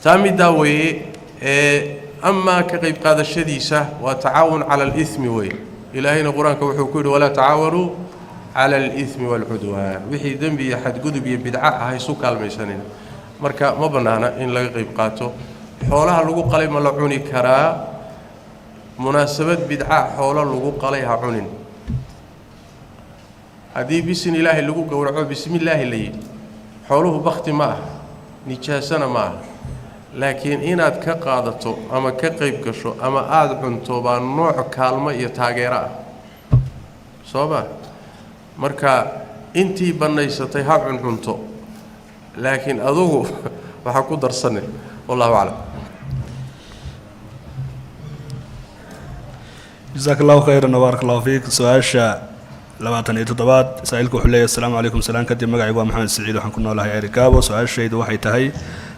Taa middaa weeye. Ee amaa ka qayb qaadashadiisa waa tacaawun cala alimi wey. Ilaahayna Qur-aanka wuxuu ku yidhi: "Walaa tacaawanuu cala alimi waalcudwaan." Wixii dembi iyo xadgudub iyo bidco ah isu kaalmaysanina. Marka ma bannaana in laga qayb qaato. Xoolaha lagu qalay ma la cuni karaa? Munaasabad bidca xoolo lagu qalay ha cunin. Haddii bisin Ilaahay lagu gowraco, bismillaahi la yidhi, xooluhu bakti ma aha, nijaasana ma aha, laakiin inaad ka qaadato ama ka qayb gasho ama aada cunto baa nooc kaalmo iyo taageero ah, soo ma? Marka intii bannaysatay ha cuncunto, laakiin adugu waxaa ku darsane. Wallahu aclam. Jasaak allahu khayran wbaarak allahu fiik. Su-aasha 27aad, saa'ilku wuxuu leeyahy: Asalaamu calaykum. Salaan kadib, magacaygu waa Maxamed Saciid, waxaan ku noolahay Erigabo. Su-aashaydu waxay tahay: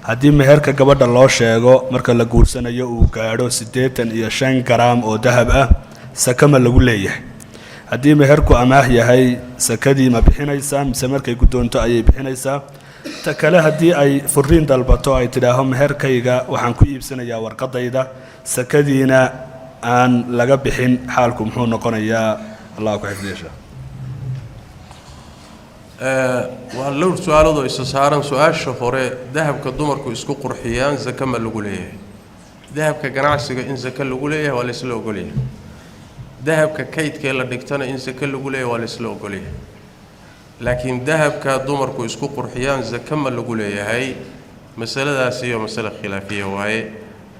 haddii meherka gabadha loo sheego marka la guursanayo uu gaadho 85 garaam oo dahab ah, saka ma lagu leeyahay? Haddii meherku amaah yahay, sakadii ma bixinaysaa mise markay guddoonto ayay bixinaysaa? Ta kale, haddii ay furiin dalbato, ay tidhaaho meherkayga waxaan ku iibsanayaa warqadayda, sakadiina aan laga bixin, xaalku muxuu noqonayaa? Allah ku xifdiyasha. Waa lowr su-aaladoo isa saaran. Su-aasha hore, dahabka dumarku isku qurxiyaan sake ma lagu leeyahay? Dahabka ganacsiga in sake lagu leeyahay waa laysla ogolyahay. Dahabka kaydkee la dhigtana in sake lagu leeyahay waa laysla ogolyahay. Laakiin dahabka dumarku isku qurxiyaan sake ma lagu leeyahay? Masaladaasi iyo masale khilaafiya waaye.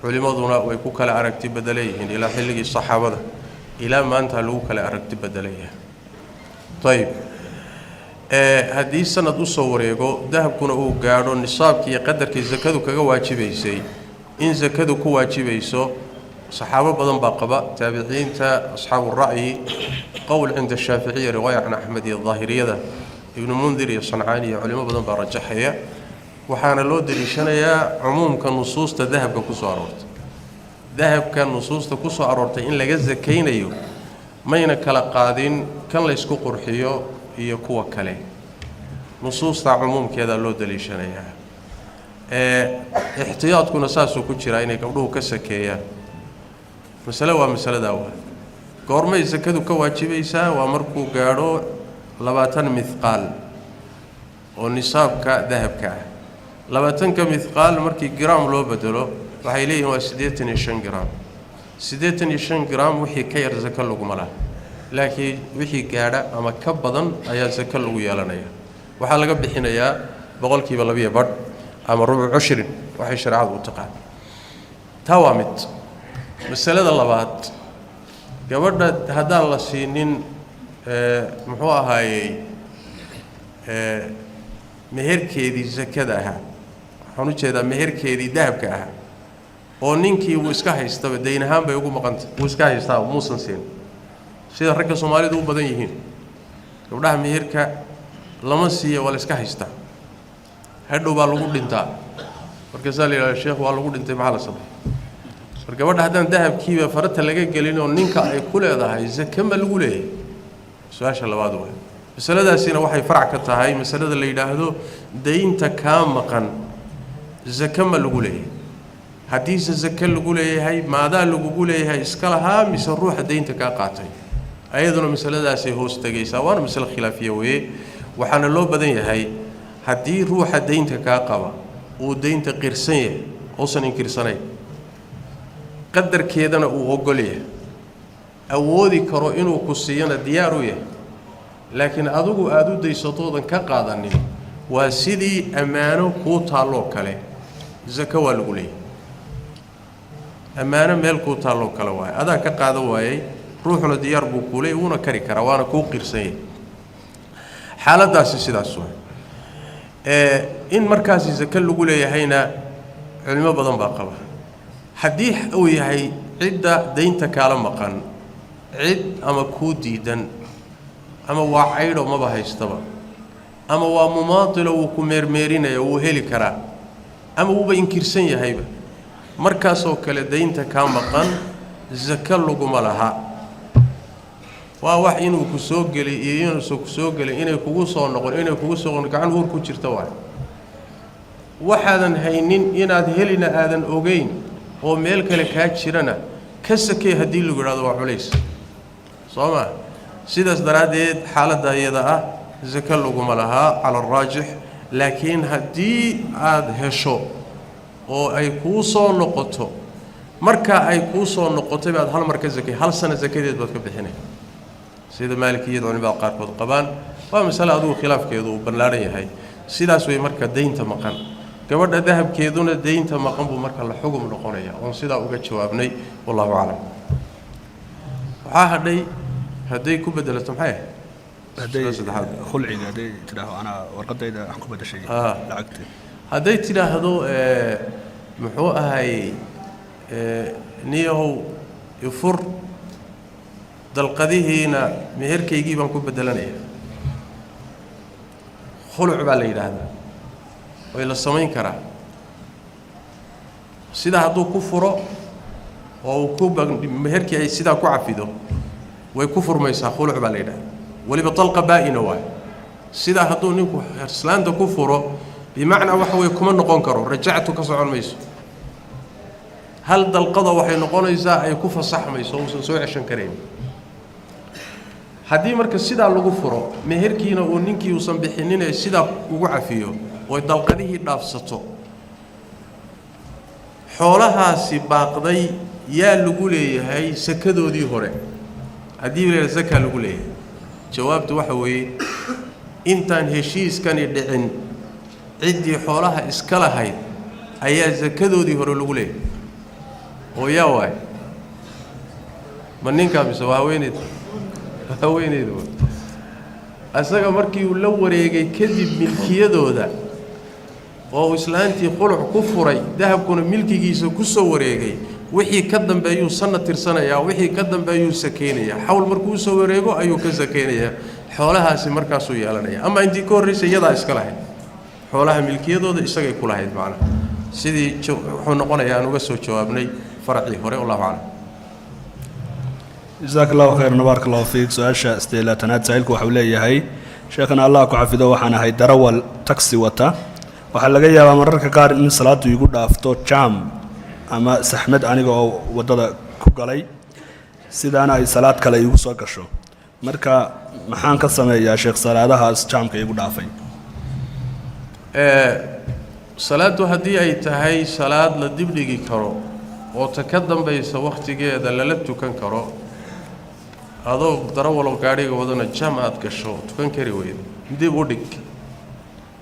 Culimmaduna way ku kala aragti bedeleyihiin, ilaa xilligii saxaabada ilaa maanta lagu kala aragti bedelayahay. Ayib, haddii sanad usoo wareego, dahabkuna uu gaadho nisaabkii iyo qadarkii sakadu kaga waajibaysay, in sakadu ku waajibayso saxaabo badan baa qaba, taabiciinta, asxaabu ra'yi, qowl cinda Shaaficiya, riwaaya can Axmed iyo daahiriyada, Ibnu Mundir iyo Sancaani iyo culimo badan baa rajaxaya. Waxaana loo deliishanayaa cumuumka nusuusta dahabka ku soo aroortay. Dahabka nusuusta ku soo aroortay in laga sakaynayo mayna kala qaadin kan laysku qurxiyo iyo kuwa kale. Nusuusta cumuumkeedaa loo deliishanayaa. Ixtiyaadkuna saasuu ku jiraa inay gabdhuhu ka sakeeyaan. Masale waa masaladaa. Waa goormay sakadu ka waajibaysaa? Waa markuu gaadho 20 mithqaal oo nisaabka dahabka ah. 20-ka mithqaal markii gram loo bedelo, waxay leeyihin waa 85 gram. 85 gram wixii ka yar sako laguma laha, laakiin wixii gaadha ama ka badan ayaa sako lagu yeelanaya. Waxaa laga bixinayaa 2.5% ama rubuc cushrin, waxay shareecadu u taqaan. Taa waa mid. Masalada labaad, gabadha haddaan la siinin, muxuu ahaayey, meherkeedii sakada ahaa, waxaan u jeedaa meherkeedii dahabka ahaa, oo ninkii wuu iska haystaba, dayn ahaan bay ugu maqantay, wuu iska haystaa, muusan siin, sida ragga soomaalidu u badan yihiin. Gabdhaha meherka lama siiya, waa la iska haystaa, hadhow baa lagu dhintaa. Markaasaa la yidhahda, "Sheekh, waa lagu dhintay, maxaa la sameey?" Mar gabadha haddaan dahabkiiba farata laga gelin oo ninka ay ku leedahay, sake ma lagu leeyahay? Su-aasha labaad waay. Masaladaasina waxay farac ka tahay masalada la yidhaahdo daynta kaa maqan sake ma lagu leeyahay. Haddiise sake lagu leeyahay, maadaa lagugu leeyahay iska lahaa mise ruuxa daynta kaa qaatay? Ayaduna masaladaasay hoos tegaysaa, waana masale khilaafiya weeye. Waxaana loo badan yahay haddii ruuxa daynta kaa qaba uu daynta qirsan yahay, uusan inkirsanayn, qadarkeedana uu ogol yahay, awoodi karo inuu ku siiyana diyaar u yahay, laakiin adigu aada u daysatoodan ka qaadanin, waa sidii ammaano kuu taalloo kale, sako waa lagu leeyahay. Ammaano meel kuu taalloo kale waaye, adaa ka qaadan waayey, ruuxuna diyaar buu kuu leeyay, wuuna kari karaa, waana kuu qirsan yahay. Xaaladdaasi sidaas waay. In markaasi sako lagu leeyahayna culimo badan baa qaba. Haddii uu yahay cidda daynta kaala maqan cid ama kuu diidan, ama waa caydho maba haystaba, ama waa mumaatilo, wuu ku meermeerinaya, wuu heli karaa, ama wuuba inkirsan yahayba, markaasoo kale daynta kaa maqan sako laguma laha. Waa wax inuu ku soo geliy iyo inuusan ku soo gelin, inay kugu soo noqon, inay kugu soo noqon, gacan uur ku jirta waay. Waxaadan haynin inaad helina aadan ogeyn oo meel kale kaa jirana, ka sakey haddii lagu yidhahdo, waa culays, soo ma? Sidaas daraaddeed xaaladda iyada ah sako laguma lahaa cala araajix. Laakiin haddii aada hesho oo ay kuu soo noqoto, markaa ay kuu soo noqotay baad hal mar ka sakay, hal sano sakadeed baad ka bixinay, sida maalikiyada culimada qaarkood qabaan. Waa masale adugu khilaafkeedu uu ballaadhan yahay. Sidaas way marka daynta maqan. Gabadha dahabkeeduna daynta maqan buu marka la xugum noqonaya, oon sidaa uga jawaabnay. Wallahu aclam. Waxaa hadhay hadday ku bedelato, maxay ahayd? Hadday saddexaad. Khulciga, hadday tidhaahdo, "Anaa warqadayda waxaan ku bedeshay lacagtii." Hadday tidhaahdo, muxuu ahay, "Niyahow, ifur, dalqadihiina meherkaygii baan ku bedelanaya," khuluc baa la yidhaahdaa, way la samayn karaa. Sidaa hadduu ku furo oo uu ku meherkii ay sidaa ku cafido, way ku furmaysaa. Khuluc baa la yidhahdaa, weliba dalqa baa'ina waay. Sidaa hadduu ninku islaanta ku furo, bimacnaa waxa weye kuma noqon karo, rajactu ka socon mayso. Hal dalqada waxay noqonaysaa ay ku fasaxmayso, uusan soo ceshan karayn. Haddii marka sidaa lagu furo, meherkiina uu ninkii uusan bixinine sidaa ugu cafiyo oy dalqadihii dhaafsato, xoolahaasi baaqday yaa lagu leeyahay sakadoodii hore? Haddii la sakaa lagu leeyahay, jawaabtu waxa weeye, intaan heshiiskani dhicin ciddii xoolaha iska lahayd ayaa sakadoodii hore lagu leeyahay. Oo yaa waay? Ma ninkaa mise waa haweeneyda? Haweeneyda. Isaga markii uu la wareegay kadib milkiyadooda oo uu islaantii khuluc ku furay, dahabkuna milkigiisa ku soo wareegay, wixii ka dambeeyuu sanad tirsanayaa, wixii ka dambeeyuu sakeynayaa. Xawl markuu usoo wareego ayuu ka sakeynayaa xoolahaasi, markaasuu yeelanaya. Ama intii ka horraysay iyadaa iska lahayd xoolaha, milkiyadooda isagay ku lahayd. Macnaha sidii wuxuu noqonayaa aan uga soo jawaabnay faracii hore. Wallahu aclam. Jasaak allahu khayran, baarak allahu fiik. Su-aasha 28aad, saa'ilku waxau leeyahay: "Sheekhana, Allah ku xafido, waxaan ahay darawal taxi wata. Waxaa laga yaabaa mararka qaar in salaaddu igu dhaafto jam ama saxmad aniga oo waddada ku galay, sidaana ay salaad kale igu soo gasho. Marka maxaan ka sameeyaa, sheekh, salaadahaas jaamka igu dhaafay? Salaaddu haddii ay tahay salaad la dibdhigi karo oo ta ka dambaysa wakhtigeeda lala tukan karo, adoo darawalow gaadhiga wadana jam aad gasho tukan kari weydo, dib u dhig.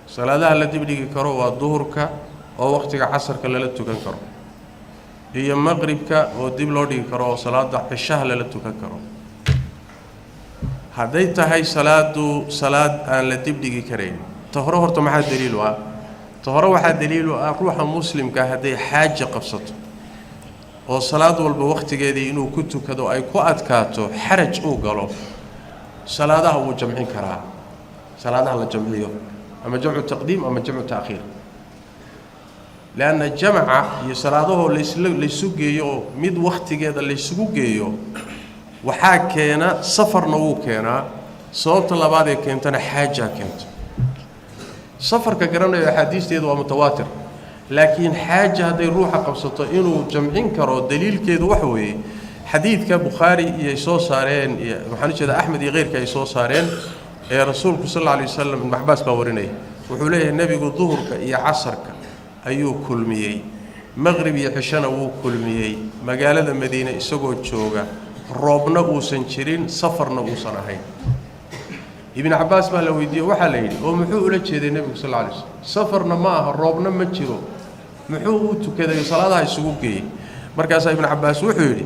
Salaadaha la dibdhigi karo waa duhurka oo wakhtiga casarka lala tukan karo, iyo maqribka oo dib loo dhigi karo oo salaada cishaha lala tukan karo. Hadday tahay salaadu salaad aan la dibdhigi karayn, ta hore horta maxaa daliilu ah? Ta hore waxaa daliilu ah, ruuxa muslimka hadday xaaja qabsato oo salaad walba wakhtigeedii inuu ku tukado ay ku adkaato, xaraj uu galo, salaadaha wuu jamcin karaa. Salaadaha la jamciyo, ama jamcu taqdiim ama jamcu ta'khiir, leanna jamca iyo salaadahoo laysla laysu geeyo oo mid wakhtigeeda laysugu geeyo waxaa keena safarna wuu keenaa. Sababta labaad ee keentana xaajaa keento. Safarka garanayo, axaadiisteedu waa mutawaatir, laakiin xaaja hadday ruuxa qabsato inuu jamcin karo daliilkeedu waxa weeye xadiidka Bukhaari iyo ay soo saareen, iyo waxaan ujeedaa Axmed iyo keyrka ay soo saareen, ee rasuulku sal alla alay wasalam, Ibnu Cabaas baa warinaya, wuxuu leeyahay nebigu duhurka iyo casarka ayuu kulmiyey, maqrib iyo cishana wuu kulmiyey, magaalada Madiine isagoo jooga, roobna uusan jirin, safarna uusan ahayn. Ibnu Cabaas baa la weydiiyey, waxaa la yidhi, oo muxuu ula jeeday nebigu sal alla alay slam? Safarna ma aha, roobna ma jiro, muxuu u tukaday salaadaha isugu geeyey? Markaasaa Ibnu Cabaas wuxuu yidhi: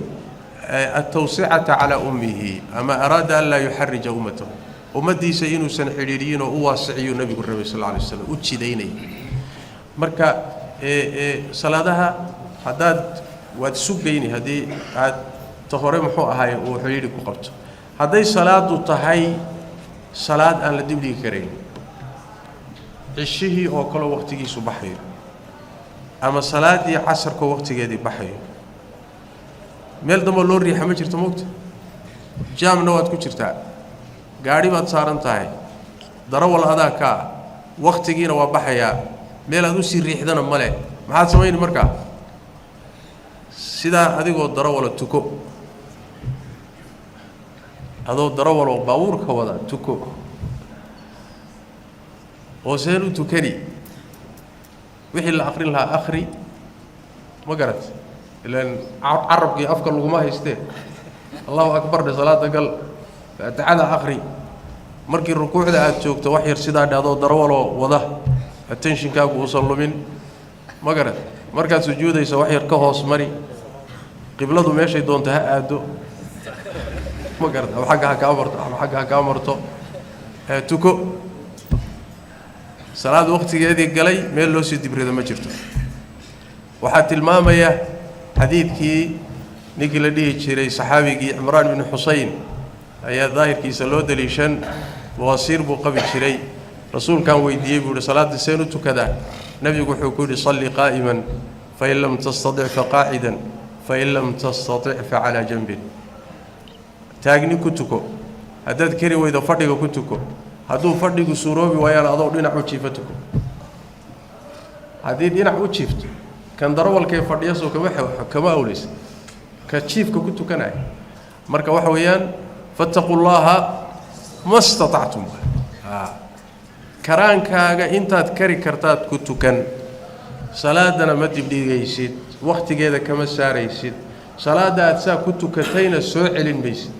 "Altawsicata calaa ummihi, ama araada an laa yuxarija ummatahu." Ummaddiisa inuusan xidhiidhiyin oo u waasiciyuu nebigu rabay sal alla alay slam, u jidaynaya. Marka salaadaha haddaad waad isu geyni haddii aad ta hore muxuu ahaay uu xidhiidhi ku qabto. Hadday salaadu tahay salaad aan la dibdhigi karayn, cishihii oo kaleo wakhtigiisu baxayo ama salaaddii casarkoo wakhtigeedii baxayo, meel damboo loo riixa ma jirto, mogta jaamna waad ku jirtaa, gaadhi baad saaran tahay, darawal adaa ka ah, wakhtigiina waa baxayaa, meel aad usii riixdana male, maxaad samayni markaa? Sidaa adigoo darawala tuko, adoo darawaloo baabuurka wada tuko. Oo seen u tukani? Wixii la akrin lahaa akhri, ma garat? Ilaan carabkii afka laguma haystee. Allahu akbar dhe, salaada gal, faatixada akhri. Markii rukuucda aad joogto, wax yar sidaa dhe, adoo darawaloo wada, attentionkaagu uusan lumin, ma garat? Markaad sujuudayso, wax yar ka hoos mari, qibladu meeshay doonto ha aado, ma garat? Ama xagga ha kaa marto ama xagga ha kaa marto, tuko. Salaad wakhtigeedii galay meel loo sii dibrado ma jirto. Waxaa tilmaamaya xadiidkii ninkii la dhihi jiray saxaabigii Cimraan ibnu Xuseyn ayaa daahirkiisa loo daliishan. Bawaasiir buu qabi jiray. Rasuulkaan weydiiyey, buu yihi, "Salaadda seen u tukadaa?" Nebigu wuxuu ku yidhi: "Salli qaa'iman, fain lam tastatic faqaacidan, fain lam tastatic facalaa janbin." Taagni ku tuko, haddaad kari weydo fadhiga ku tuko, hadduu fadhigu suuroobi waayaan adoo dhinac u jiifa tuko. Haddii dhinac u jiifto, kan darawalkee fadhiya soo kama awleysa ka jiifka ku tukanaya? Marka waxa weeyaan, fattaquu llaha ma statactum. Karaankaaga intaad kari kartaad ku tukan. Salaadana ma dibdhigaysid, wakhtigeeda kama saaraysid. Salaadda aad saa ku tukatayna soo celin maysid.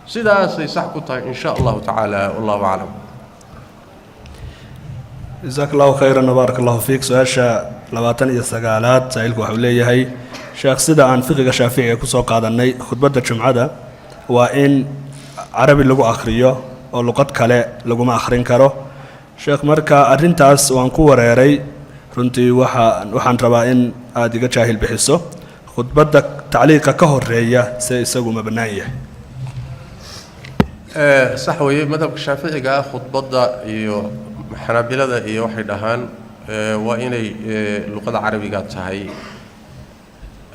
Sidaasay sax ku tahay, in sha allahu tacaala. Wallahu aclam. Jasaak allahu khayran wbaarak allahu fiik. Su-aasha 29aad, saa'ilku waxau leeyahay: sheekh, sida aan fiqiga Shaaficiga ku soo qaadannay, khudbadda jumcada waa in carabi lagu akhriyo oo luqad kale laguma akhrin karo. Sheekh, marka arrintaas waan ku wareeray runtii. Waxaan rabaa in aada iga jaahil bixiso. Khudbadda tacliiqa ka horeeya se isagu ma bannaan yahay? Sax weeye. Madhabka Shaaficiga ah khudbadda iyo Xanaabilada iyo waxay dhahaan waa inay luqada carabiga tahay,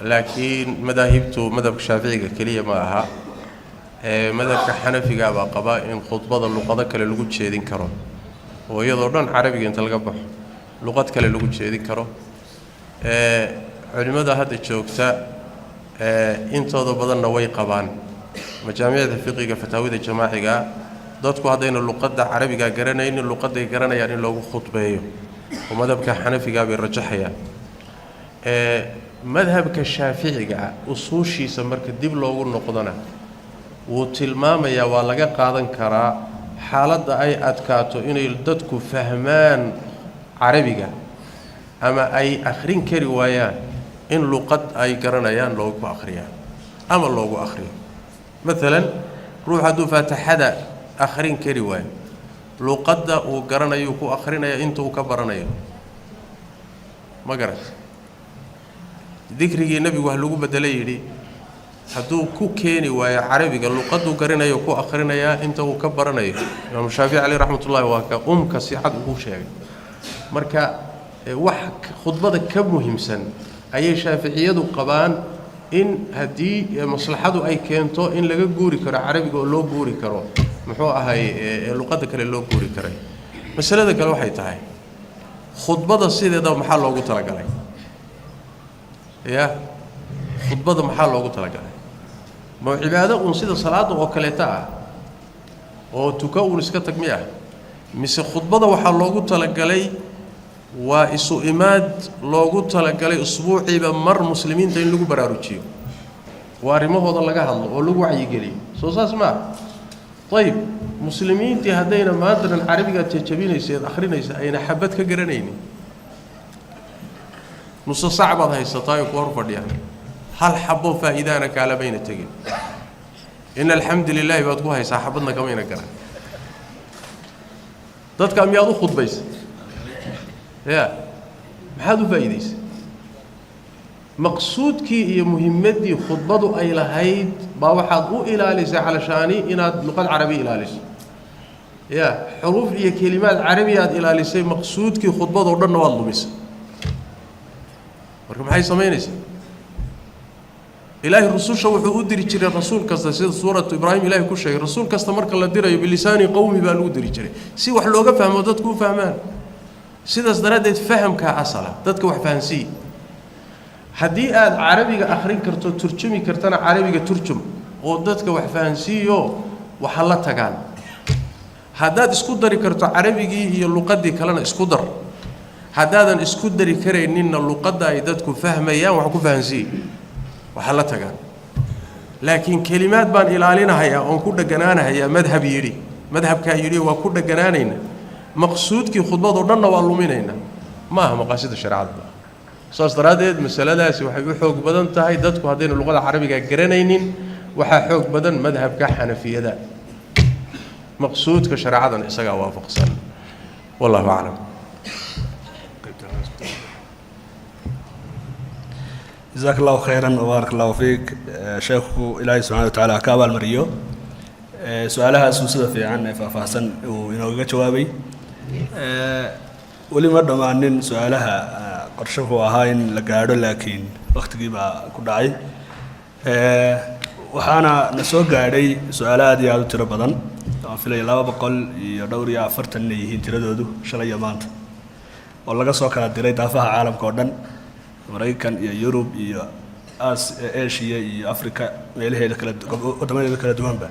laakiin madaahibtu madhabka Shaaficiga keliya ma aha. Madhabka Xanafiga baa qaba in khudbada luqado kale lagu jeedin karo oo iyadoo dhan carabiga inta laga baxo. Luqad kale lagu jeedin karo. Culimmada hadda joogta intooda badanna way qabaan majaamicda fiqiga, fataawida jamaaciga, dadku haddayna luqadda carabiga garanaynin, luqadday garanayaan in loogu khudbeeyo, oo madhabka xanafigaa bay rajaxayaan. Madhabka shaaficiga ah usuushiisa marka dib loogu noqdona wuu tilmaamayaa, waa laga qaadan karaa xaaladda ay adkaato inay dadku fahmaan carabiga ama ay akhrin kari waayaan, in luqad ay garanayaan loogu akhriyaa ama loogu akhriyo. Maalan, ruux hadduu faatixada akhrin kari waayo, luqadda uu garanayuu ku akhrinaya inta uu ka baranayo. Ma garat? Dikrigii nebigu wax lagu bedelo yidhi, hadduu ku keeni waayo carabiga, luqaduu garanayo ku akhrinayaa inta uu ka baranayo. Imaamu Shaafici caleyh raxmatullahi waa ka umka si cad ugu sheegay. Marka wax khudbada ka muhiimsan ayay shaaficiyadu qabaan, in haddii maslaxadu ay keento in laga guuri karo carabiga oo loo guuri karo, muxuu ahay, luqadda kale loo guuri karay. Masalada kale waxay tahay, khudbada sideeda maxaa loogu talagalay? Ya, khudbada maxaa loogu talagalay? Ma cibaado uun sida salaadda oo kaleeta ah oo tuka uun iska tag mi ah, mise khudbada waxaa loogu talagalay waa isu imaad loogu talagalay usbuuciiba mar muslimiinta in lagu baraarujiyo oo arrimahooda laga hadlo oo lagu wacyigeliyo? Soo saas maa? Ayib, muslimiintii haddayna maanta dhan carabigaad jajabinaysa eed akhrinaysa ayna xabad ka garanaynin, nuso sac baad haysataa ay ku hor fadhiyaan, hal xabo faa'iidaana kaalamayna tegin. In alxamdu lilaahi baad ku haysaa, xabadna kamayna garan. Dadka miyaad u khudbaysa? Ya, maxaad u faa'iidaysay? Maqsuudkii iyo muhimmaddii khudbadu ay lahayd baa waxaad u ilaalisay calashaani inaad luqad carabi ilaaliso, ya xuruuf iyo kelimaad carabi aad ilaalisay, maqsuudkii khudbadoo dhanna waad lumisay. Marka maxay samaynaysaa? Ilaahay rususha wuxuu u diri jiray rasuul kasta, sida suuratu Ibraahim Ilaahay ku sheegay, rasuul kasta marka la dirayo bilisaani qowmi baa lagu diri jiray, si wax looga fahmo, dadku u fahmaan. Sidaas daraaddeed fahamkaa asala, dadka wax fahansiiya. Haddii aad carabiga akhrin karto, turjumi kartana, carabiga turjum oo dadka wax fahansiiyo, waxa la tagaan. Haddaad isku dari karto carabigii iyo luqaddii kalena, isku dar. Haddaadan isku dari karayninna, luqadda ay dadku fahmayaan wax ku fahansiiya, waxa la tagaan. Laakiin kelimaad baan ilaalinahayaa oon ku dheganaanahayaa, madhab yidhi, madhabkaa yidhi, waa ku dheganaanayna, maqsuudkii khudbadoo dhanna waa luminaynaa. Ma aha maqaasida shareecada. Saas daraaddeed masaladaasi waxay u xoog badan tahay, dadku haddayna luqada carabiga garanaynin, waxaa xoog badan madhabka xanafiyada, maqsuudka shareecadana isagaa waafaqsan. Wallahu aclam. Jazaak allahu khayran wbaarak allahu fiik, sheekhu. Ilaahay subxana wa tacala ha ka abaalmariyo su-aalahaasuu sida fiican ee faahfaahsan uu inoogaga jawaabay. Weli ma dhammaanin su-aalaha, qorshuhu ahaa in la gaadho, laakiin wakhtigii baa ku dhacay. Waxaana na soo gaadhay su-aalo aad iyo aada u tiro badan. Waan filaya 244 inay yihiin tiradoodu shalay iyo maanta, oo laga soo kala diray daafaha caalamka oo dhan, Maraykan iyo Yurub iyo Asia iyo Africa meelaheeda kala, waddamadeeda kala duwanba,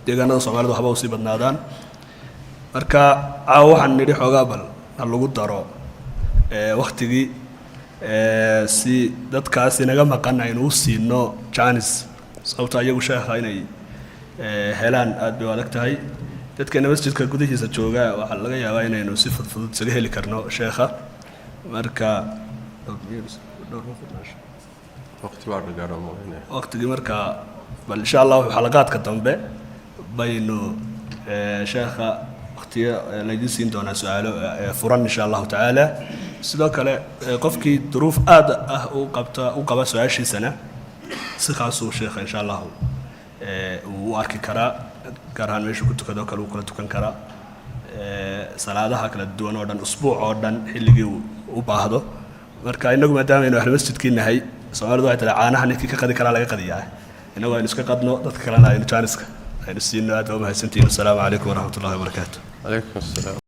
deegaanada Soomaalida waxba usii badnaadaan. Marka caawa waxaan nidhi xoogaa bal ha lagu daro wakhtigii, si dadkaas inaga maqan aynu u siino chance, sababto iyagu sheekha inay helaan aad bay u adag tahay. Dadkeena masjidka gudihiisa jooga waxaa laga yaabaa inaynu si fudfudud isaga heli karno sheekha. Marka Waqti baa dhagaadho malaynaya. Waqtigii marka bal insha Allahu xalaqaadka dambe baynu sheekha waqtiyo laydin siin doonaa su-aalo furan insha Allahu tacaala. Sidoo kale qofkii duruuf aad ah u qabta u qaba su-aashiisana si khaasuu sheekha insha Allahu uu u arki karaa, gaar ahaan meeshuu ku tukado kale uu kula tukan karaa, salaadaha kala duwan oo dhan, usbuuc oo dhan xilligii uu u baahdo. Marka inagu maadaama aynu ahlu masjidkii nahay, Soomaalidu waxay tihi caanaha ninkii ka qadi karaa laga qadiyaa. Inagu aynu iska qadno, dadka kalena aynu jaaniska aynu siino. Aad baa umahadsantihiin. Wasalaamu calaykum waraxmat ullahi wabarakaatu. Calaykum asalaam.